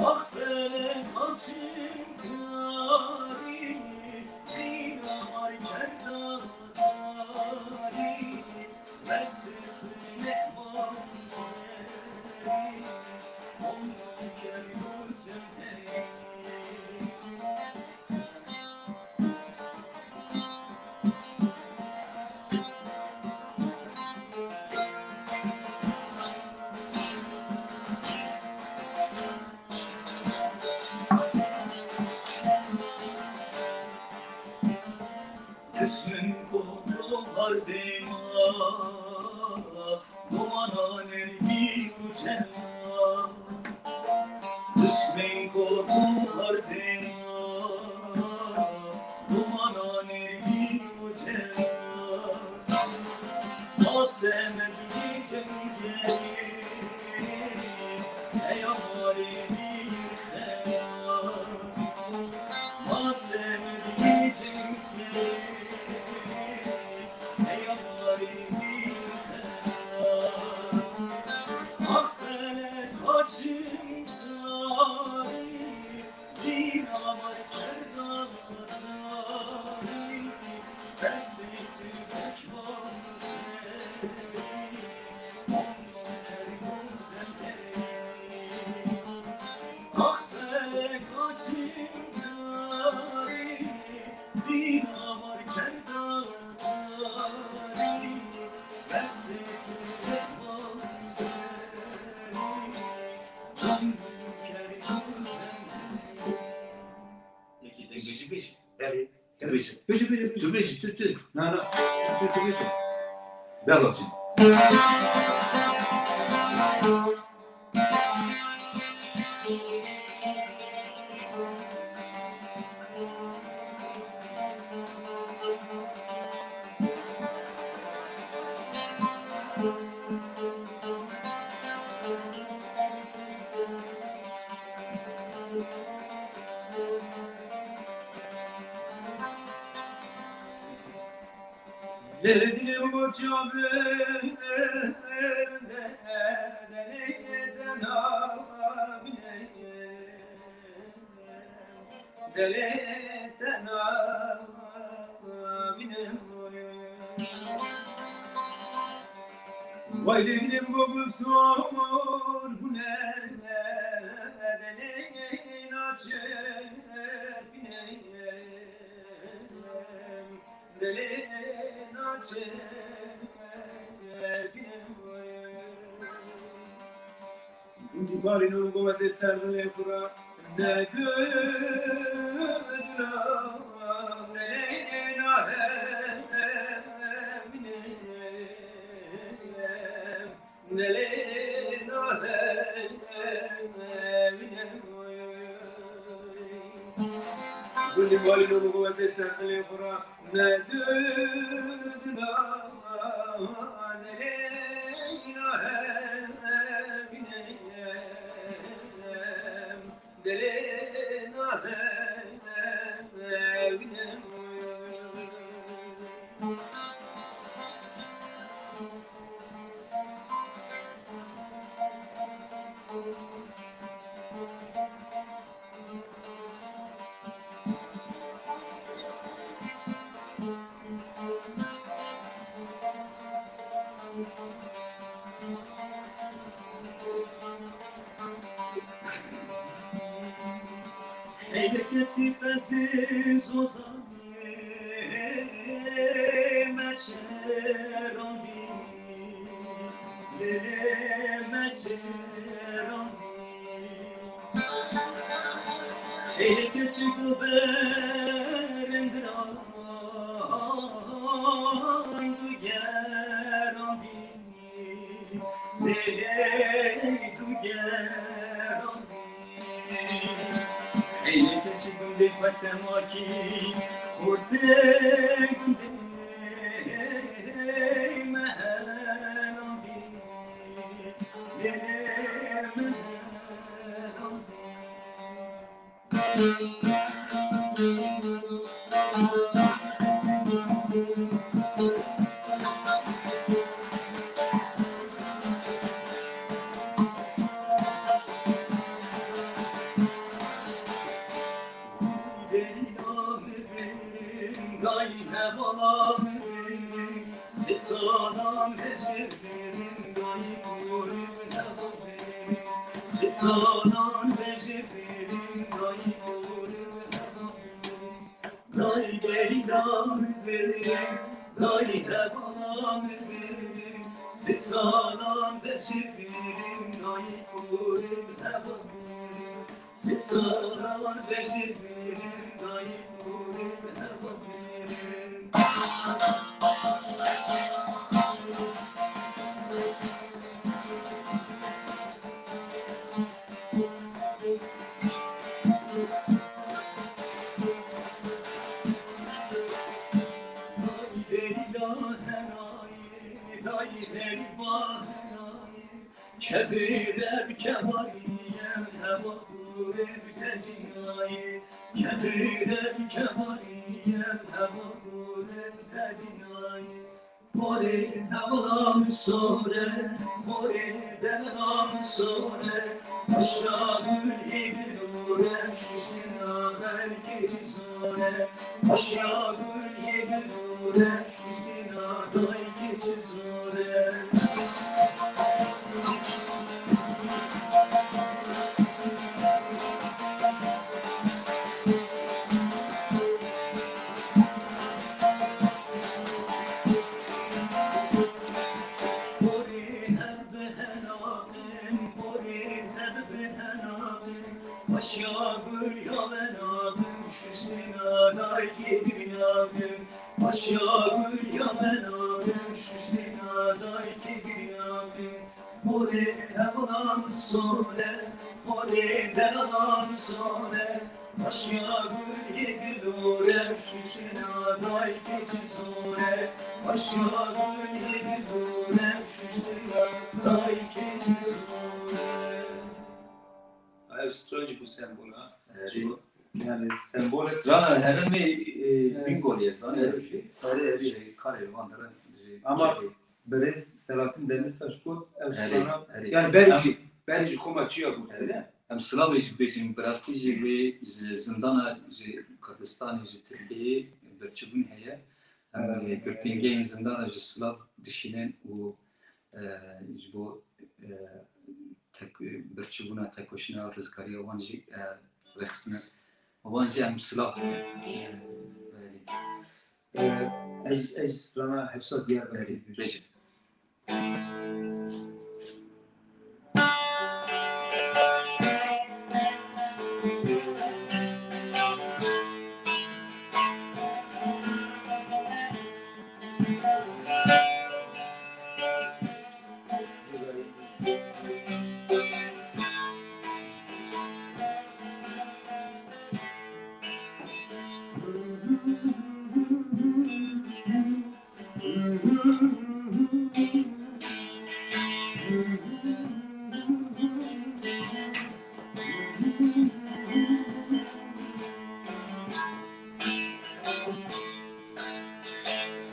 Ax feleka çim tarî, dîna mar kerda tarî. Besê tu fîk ma serî, wan min kerî gul zerî. Dişmin koto hardê ma, domana nergî û çema. Dişmin koto hardê ma, domana nergî û çema. Ma semedî cengê, heya marê bîr xeya. Ma semedî cengê, heya marê bîr xeya. Ax feleka çim tarî, dîna mar kerda tarî. Besê tu fîk ma serî, wan min kerî gul zerî. Ax feleka çim tarî, dîna mar kerda tarî. Besê tu fîk ma serî, wan min kerî gul zerî. Yekî dengê jî bêjî. Belê. Tu bêjî. Bêjî, bêjî, bêjî. Tu bêjî, tu, tu. Na, na. Tu, tu bêjî. Bela çi. Delê te nabînim. Vay dilîm bu gul sor bûne, delê naçe bînim. Delê naçe bînim. Gundî barî nû gozê ser dilê xwe ra ne dudula, ne lê nahe bînim. Delê nahe bînim. Gundî barî nû gozê ser dilê xwe ra ne dudula, ne lê nahe bînim. Delê nahe bînim. Heyli keçî bezî zozanê me çerandî, lê me çerandî. Heyli keçî goberin diran du gerandî. Lê du gerandî. Ey keçî gundê xwe temakî, xortê gundê me herandî. Lê me herandî. Sê salan bejê birim dayî, gorî min heba birim. Sê salan bejê birim dayî, gorî min heba birim. Dayî Leyla min birim, dayî Hebala min birim. Sê salan bejê birim dayî, gorî min heba birim. Sê salan bejê birim dayî, gorî min heba birim. Dayî Leyla henayê, dayî Heyba henayê. Kebîr ev kebarî em hema gorê bi te cinayê. Kebîr ev kebarî em hema gorê bi te cinayê. Porê hevala min sor e, porê delala min sor e. Aşka gul yê gul ore, şuştina her keçî zor e. Aşka gul yê gul ore, şuştina dayî keçî zor e. Porê hev bi henabim, porê tev bi henabim. Paşa gul ya menabim, şuştina dayî gul yabim. Paşa gul ya menabim, şuştina dayî gul yabim. Porê hevala min sor e, porê delala min sor e. Paşa gul yê gul ore, şuştina dayî keçî zor e. Paşa gul yê gul ore, şuştina dayî keçî zor e. Ev stran jî bû sembol, ha? Erê. Jî bû. Yani sembol. Strana heremê, e, Evet. Bingolê, zanî Evet. Ev jî. Erê, erê. Jî karê van dirin, jî Ama çekê. Birêz Selahattin Demirtaş got, ev Erê, strana, erê. Yani berî Em jî, berî jî koma çiya got, Erê. Öyle? Em silavê jî bêjin, bi rastî jî wê ji zindana ji Kurdistanê, ji Tirkiyeyê birçîbûn heye. Em girtîngehên zindana ji silav dişînin û, e, ji bo, e, tek-, birçîbûna, tekoşîna, rizgariya wan jî, e, rêxistine. Wan jî em silav dikin. E, ez, ez strana Hepsa Diyarbekirê bêjim.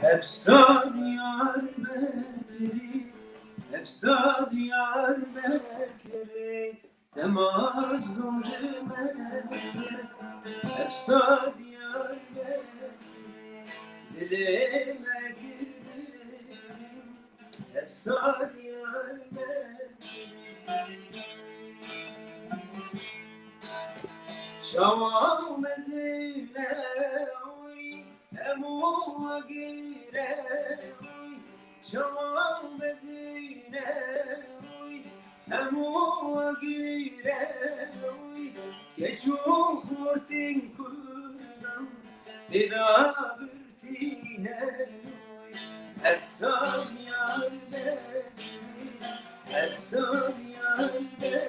Hepsa Diyarbekirê, hepsa Diyarbekirê, te mazlûm ji me bigir, hepsa Diyarbekirê, dilê me girgirî, hepsa Diyarbekirê. Çawa mezin e, oy, hemû agir e, oy, çawa mezin e, oy, hemû agir e, oy, keç û xortên Kurdan tê de girtîne, oy, hepsa Diyarbekirê, hepsa Diyarbekirê.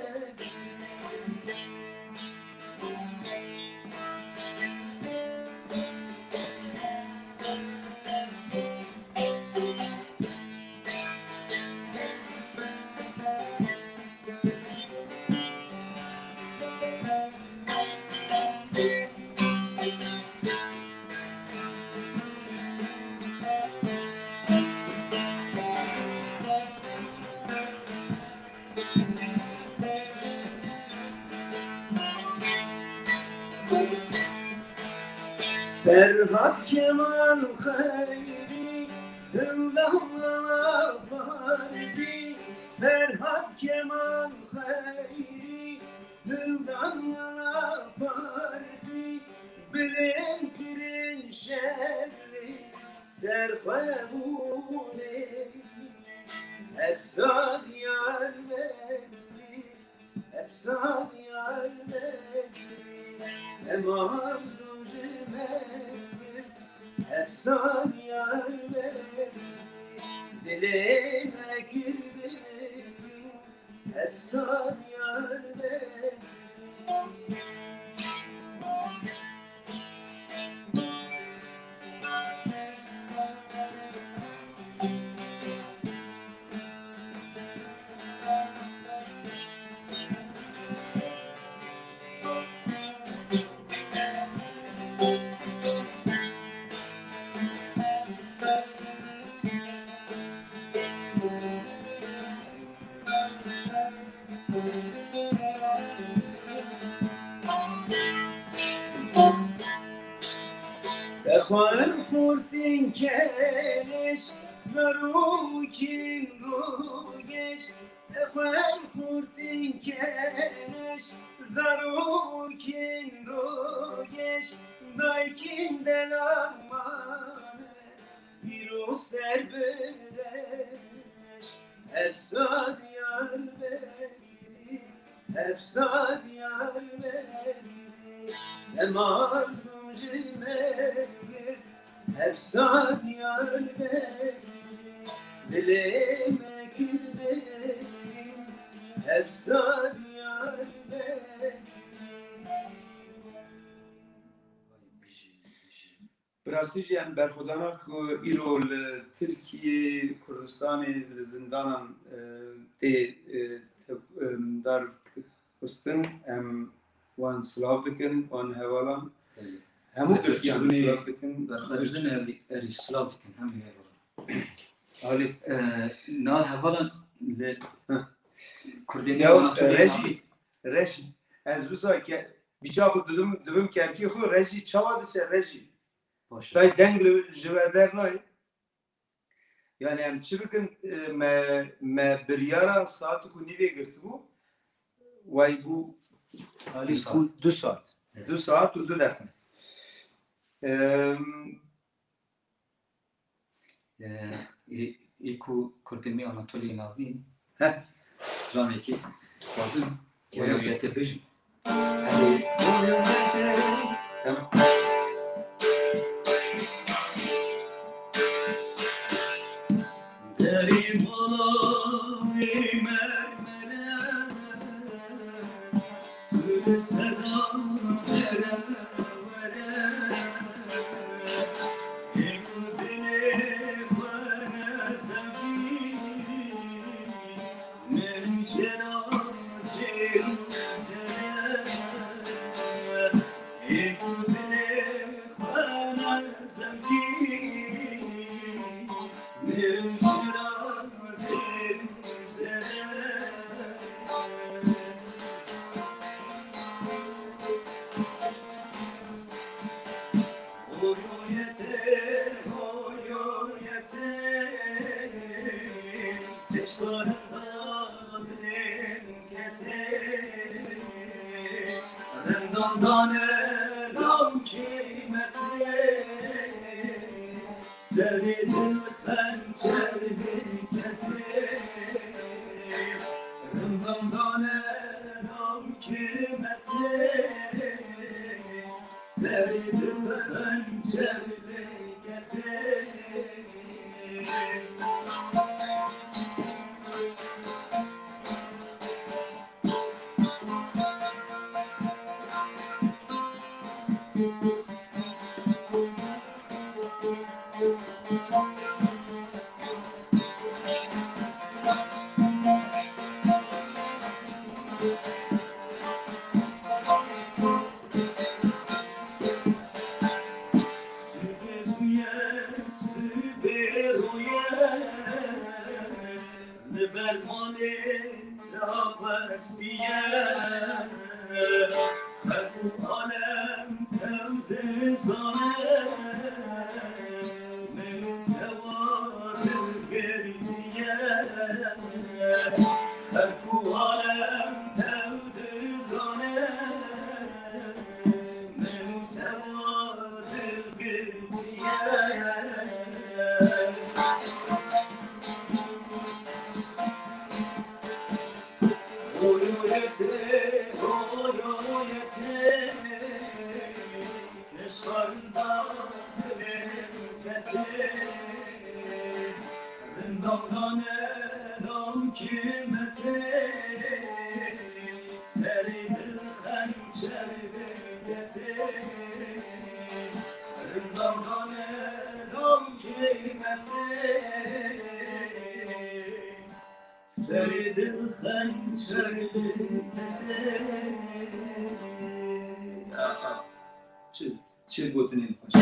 Ferhat Kemal Xeyrî, Hilda Partî, Ferhat Kemal Xeyrî, Hilda Partî, bilindkirin şerî, serxwebûnê, hepsa Diyarbekirê. Hepsa Diyarbekirê, te mazlûm ji me girt. Hepsa Diyarbekirê, dilê me kir girgîn. Hepsa Diyarbekirê. Te xwar xurtin keleş, zarokên rogeş. Te xwar xurtin keleş, zarokên rogeş. Daykin delal mane, îro ser bi reş. Hepsa Diyarbekirê, hepsa Diyarbekirê, te mazlûm ji me girt. Hepsa Diyarbekirê, dilê me kir girgîn. Hepsa Diyarbekirê. Bi rastî jî em berxwedana ku îro li Tirkiyê, Kurdistanê li zindanan, e, tê, e, te-, e, dar xistin, em wan silav dikin, wan hevalan. Belê. Hemû Tirkiyan silav dikin. Berxwedana erî, erî silav dikin, hemû hevalan. Alî. E, na hevalan li Heh. Kurdê me Ya, wana e, Rejî, Rejî. Ez wisa ke, biça xwe didim, dibim kerkî xwe, rejî çawa diçe, rejî. Baş e. Tay deng li ji we dernayê. Yani em çi bikin, e, me, me biryara saet ku nîvê girtibû, way bû Alî saet. Du saet. Evet. Du saet û du deqe. Em, Ee, ê, ê ku kurtê me Anatoliyê Navîn, Heh. Stranekî dixwazim, Gel, gel. Oyoyete bêjim. Tamam. Derî balayê mermere, tu li ser dan derewere. Ê ku dilê xwe nezewcî, min jê re jêr û jere. Ê ku dilê xwe nezewcî, min jê re jêr û jere. Oyoyete, oyoyete, pêşkarin dadinên ketê. Rendan dane law kîmetê, serê dil xençer biketê. Rendan dane law kîmetê, serê dil xençer biketê. Sibê zû ye, sibê ro ye, li ber malê rawestiye. Xelk û alem tew dizane, min û tewa dil girtiye. Xelk û alem tew dizane, min û tewa dil girtiye. Oyoyete, oyoyete, keşkarında dilê ketê. Rindam dane law kîmetê, serê dil xençer biketê. Rindam dane law kîmetê, serê dil xençer biketê. Aha. Çi, çi gotinên xweş.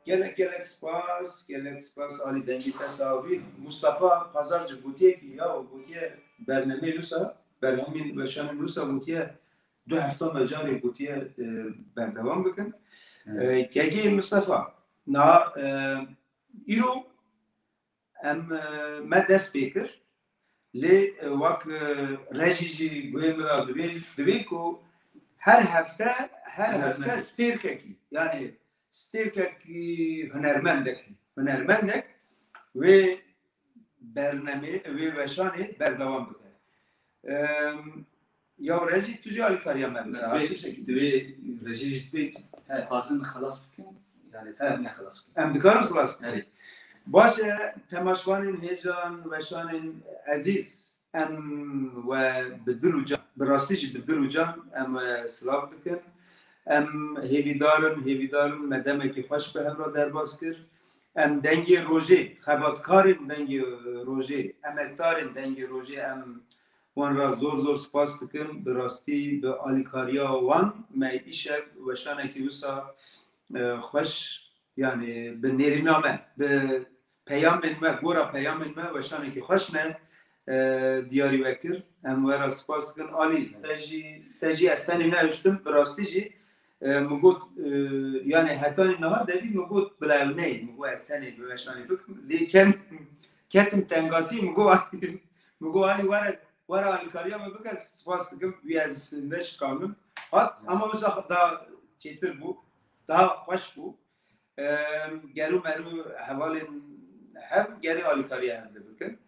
Gelek gelek spas, gelek spas alî dengî te sawî. Mustafa Pazarcı gotiye ki ya, gotiye bernameyê wisa, bernameyên weşanên wisa gotiye du hefta me carê gotiye, e, berdewam bikin. E, kekê Mustafa, na, e, îro em, e, me dest pê kir. Lê, e, wek, e, rejî jî guhê min re dibê, dibê ku her hefte, her hefte stêrkekî, yani stêrkekî hunermendekî, hunermendek wê bernamê, wê weşanê berdewam bike. Em, Ya rejî, tu jî alîkariya me bike. Divê, divê rejî jî divê dixwazin xelas bikin. Yani, divê ne xelas bikin. Em dikarin xelas bikin. Erê. Baş e, temaşvanên hêjan, weşanên ezîz, em we bi dil û can, bi rastî jî bi dil û can em we silav dikin. Em hêvîdar in, hêvîdar in me demekî xweş bi hev re derbas kir. Em dengê rojê, xebatkarên dengê rojê, emekdarên dengê rojê em wan re zor zor spas dikim. Bi rastî bi alîkariya wan me îşev weşanekî wisa, e, xweş, yani bi nêrîna me, bi peyamên me, gora peyamên me weşanekî xweş me, e, diyarî we kir. Em we re spas dikin. Alî, te jî, te jî ez tenê nehiştim, bi rastî jî, e, min got, e, yani hetanî niha devî min got bila ew neyê, min got ez tenê bi weşanê bikim. Lê ken-, ketim tengasî, min got, min got Alî were, were alîkariya me bike, spas dikim, wî ez neşiqandim. Hat, ama wisa daha çêtir bû, daha xweş bû. Em, gerû merû hevalên hev gerê alîkariya hev de bikin.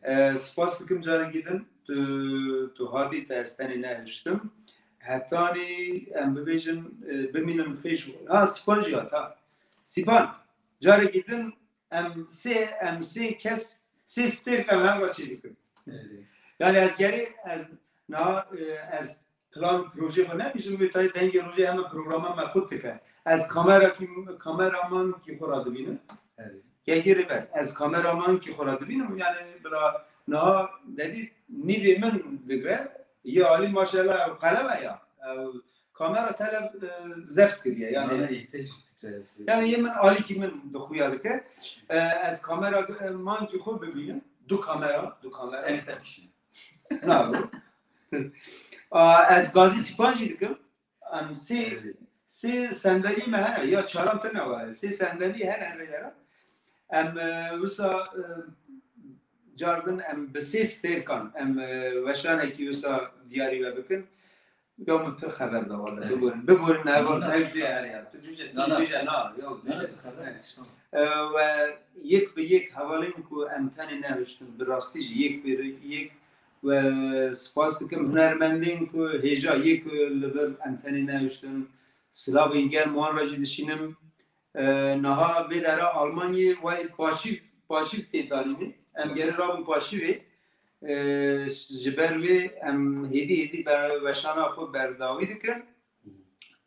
Em, spas dikim carekî din tu, tu hatî, te ez tenê nehiştim. Hetanî em bibêjin, e, bimînin xêş. Ha, Sipan jî hat, ha. Sipan, carekî din em sê, em sê kes, sê stêrk em hev re çêdikin. Erê. Yani ez gerê, ez niha, e, ez plan proje xwe nebîjim, wê tayê dengê rojê heme programa me qut dike. Ez kamerakî, kameraman kî xwe re dibînim. Erê. Kekê rêber, ez kameraman kî xwe re dibînim, yani bila niha dedî nîvê min digre, yê alî maşallah ew qelem e ya. Ew kamera tele, e, zeft kiriye, yani. Nane, yê te jî dikre ez. Yani yê min alîkî min dixuya dike. E, ez kamera, e, man kî xwe bibînim, du kamera, du kamera. Tenê te bişîne. Na, a, ez gazî Sipan jî dikim. Em sê, sê sendelî me hene, ya çaran tune were. Sê sendelî hene vê dera. Em, e, wisa, e, Cardin em bi sê stêrkan em, e, weşanekî wisa diyarî we bikin. Ya min pir xeber da wele. Evet. Bigorin, bigorin, ne, Na, na. Ne, ji dê her ya. Tu bêje, tu Na, na. bêje, na, ya, Na, bêje. tu xeber Ne. et, tamam. E, we yek bi yek hevalên ku em tenê nehiştin, bi rastî jî yek bi yek we spas dikim hunermendên ku hêja yek li vir em tenê nehiştin, silavên germ wan re jî dişînim. E, niha vê dera Almanyê wayê paşîv, paşîv tê danînê. Em gerê rabin paşîvê. E, ji ber wê em hêdî hêdî ber-, weşana xwe berdawî dikin.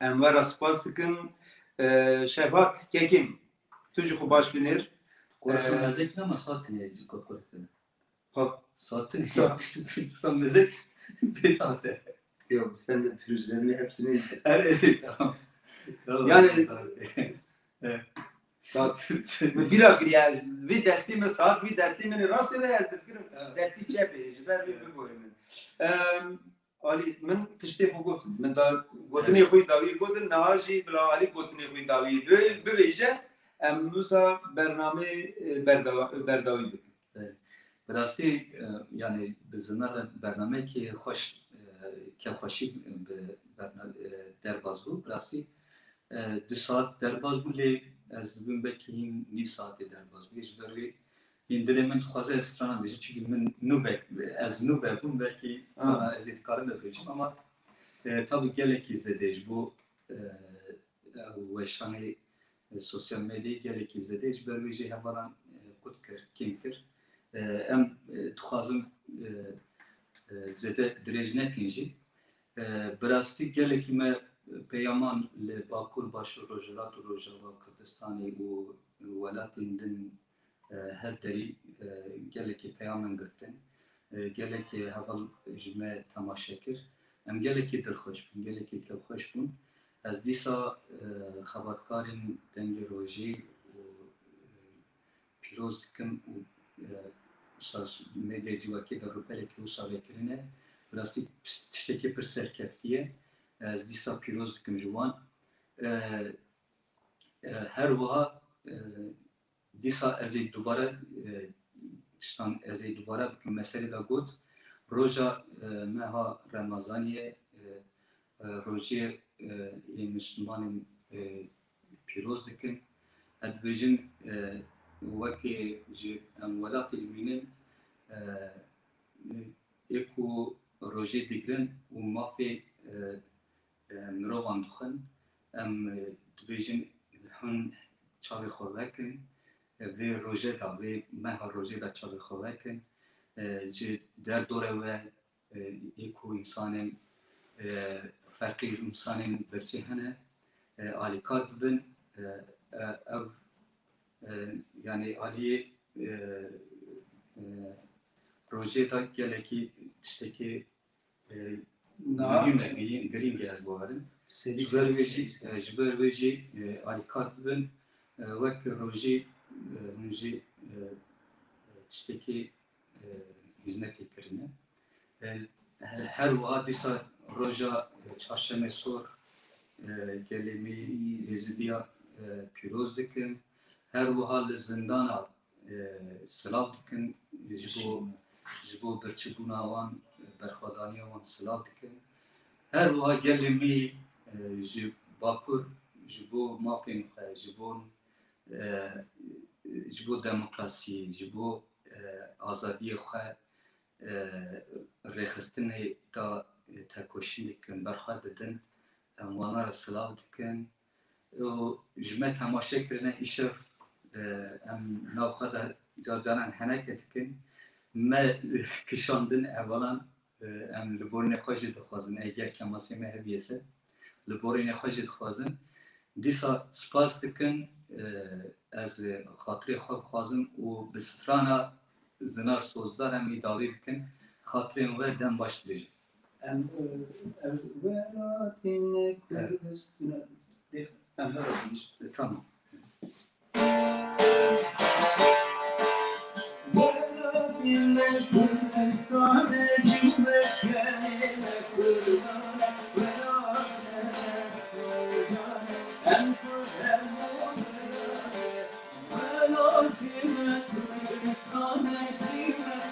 Em we re spas dikin. E, Şevhat, kekîm, tu jî xwe baş binêr. Korkun E, mezek nama saat ne, korkun. Ha. Saat ne? Saat. Saat mezek, bir saate. Yok, sen de pürüzlerini hepsini Her evet, tamam. Tamam, Yani tamam. Evet. Saat. Min bîra kiriye ez. Vî destî min saat, vî destî min rastê de ez difikirim. Evet. Destî çepê, ji ber vê Evet. biborî min. Em, Alî, min tiştê xwe gotin. Min da gotinê Evet. xwe dawî gotin, niha jî bila Alî gotinê xwe dawî bi-, bibêje, em wisa bernamê, e, berdawa-, berdawî bikin. Evet. Bi rastî, e, yani bi zinar bernameyekî xweş, e, kêfxweşî bi berna-, e, derbas bû. Bi rastî, e, du saet derbas bû, lê ez dibim belkî hîn nîv saetê derbas bû. Ji ber wê hîn dilê min dixwaze ez strana bêjim, çimkî min nû be-, ez nû bebûm, belkî strana Ha. ez ê dikarim bibêjim, ama, e, tabî gelekî zêde ji bo, e, ew weşanê, e, sosyal medyayê gelekî zêde ji ber wê jî hevalan, e, qut kir, kêm kir. E, em, e, dixwazin, e, e, zêde dirêj nekin jî. E, bi rastî gelekî me peyaman li Bakur, Başûr, Rojhilat û Rojava Kurdistanê û welatên din, e, her derî, e, gelekî peyaman girtin. E, gelekî heval ji me temaşe kir. Em gelekî dilxweş bûn, gelekî kêfxweş bûn. Ez dîsa, e, xebatkarên Dengê Rojê û, e, pîroz dikim û, e, wisa medyaya civakê de rûpelekî wisa vekirine. Bi rastî tiştekî pir serkeftî ye. Ez dîsa pîroz dikim ji wan. E, e, her wiha, e, dîsa ez ê dubare, e, tiştan ez ê dubare bikim. Meselê de got, roja, e, meha Remezanê ye, e, e, rojê, e, ê Mislimanên, e, pîroz dikin. Ez dibêjim, e, wekî ji em welatê dimînin, e, ê ku rojê digirin û mafê, e, e, mirovan dixwin, em, e, dibêjin hûn çavê xwe vekin, e, vê rojê de, vê meha rojê de çavê xwe vekin, e, ji derdorê we, e, ê ku însanên, e, feqîr, însanên birçî hene, e, alîkar bibin, e, e, ev, e, yanî aliyê, e, e, rojê de gelekî tiştekî, e, Na. muhîm e, girî-, girîng e ez bawerim. Ji ber wê jî, e, ji ber wê jî, e, alîkar bibin, e, wek rojî, e, hûn jî, e, e, tiştekî, e, hizmetê kirine. E, he-, her wiha dîsa roja, e, Çarşemê Sor, e, gelê me Êzidiya, e, pîroz dikim. Her wiha li zindana, e, silav dikim. Ji bo, ji bo birçîbûna wan, e, berxwedaniya wan silav dikim. Her wiha gelê me, e, ji Bakur, ji bo mafên xwe, ji bo, e, ji bo demokrasiyê, ji bo, e, azadiyê xwe, e, rêxistinê de, e, tekoşîn dikin, berxwe didin. Em wana re silav dikin. Û ji me temaşe kirine îşev, e, em nav xwe de car caran heneke dikin. Me kişandin hevalan, e, em li borînê xwe jî dixwazin. Eger kemasê me hebiyê se, li borînê xwe jî dixwazin. Dîsa spas dikin, e, ez xatirê xwe bixwazim û bi strana Zinar Sozdar em îdavî bikin. Xatirên we dem baş dibêjin. Em, e, ev welatê me Evet. Kurdistan, em hevdîş. E, tamam. Welatê me Kurdistan e, cî meskenê me Kurdan e, welatê me Kurdan e, em Kurd, em Kurdan e. Welatê me Kurdistan e, cî mes-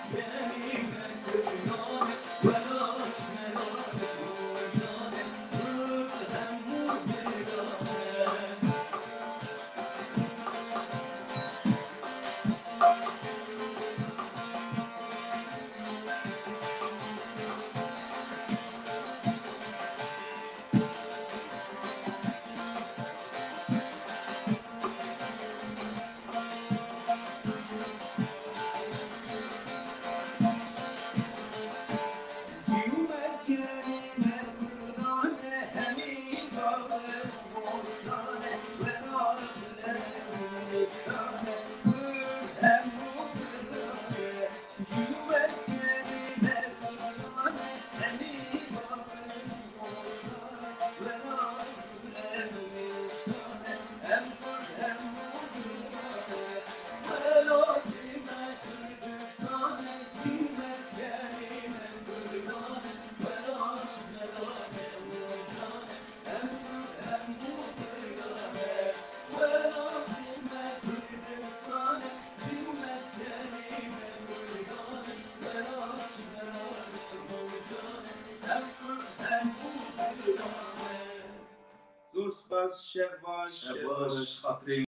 Zor spas, şev baş. Şev baş, xatirê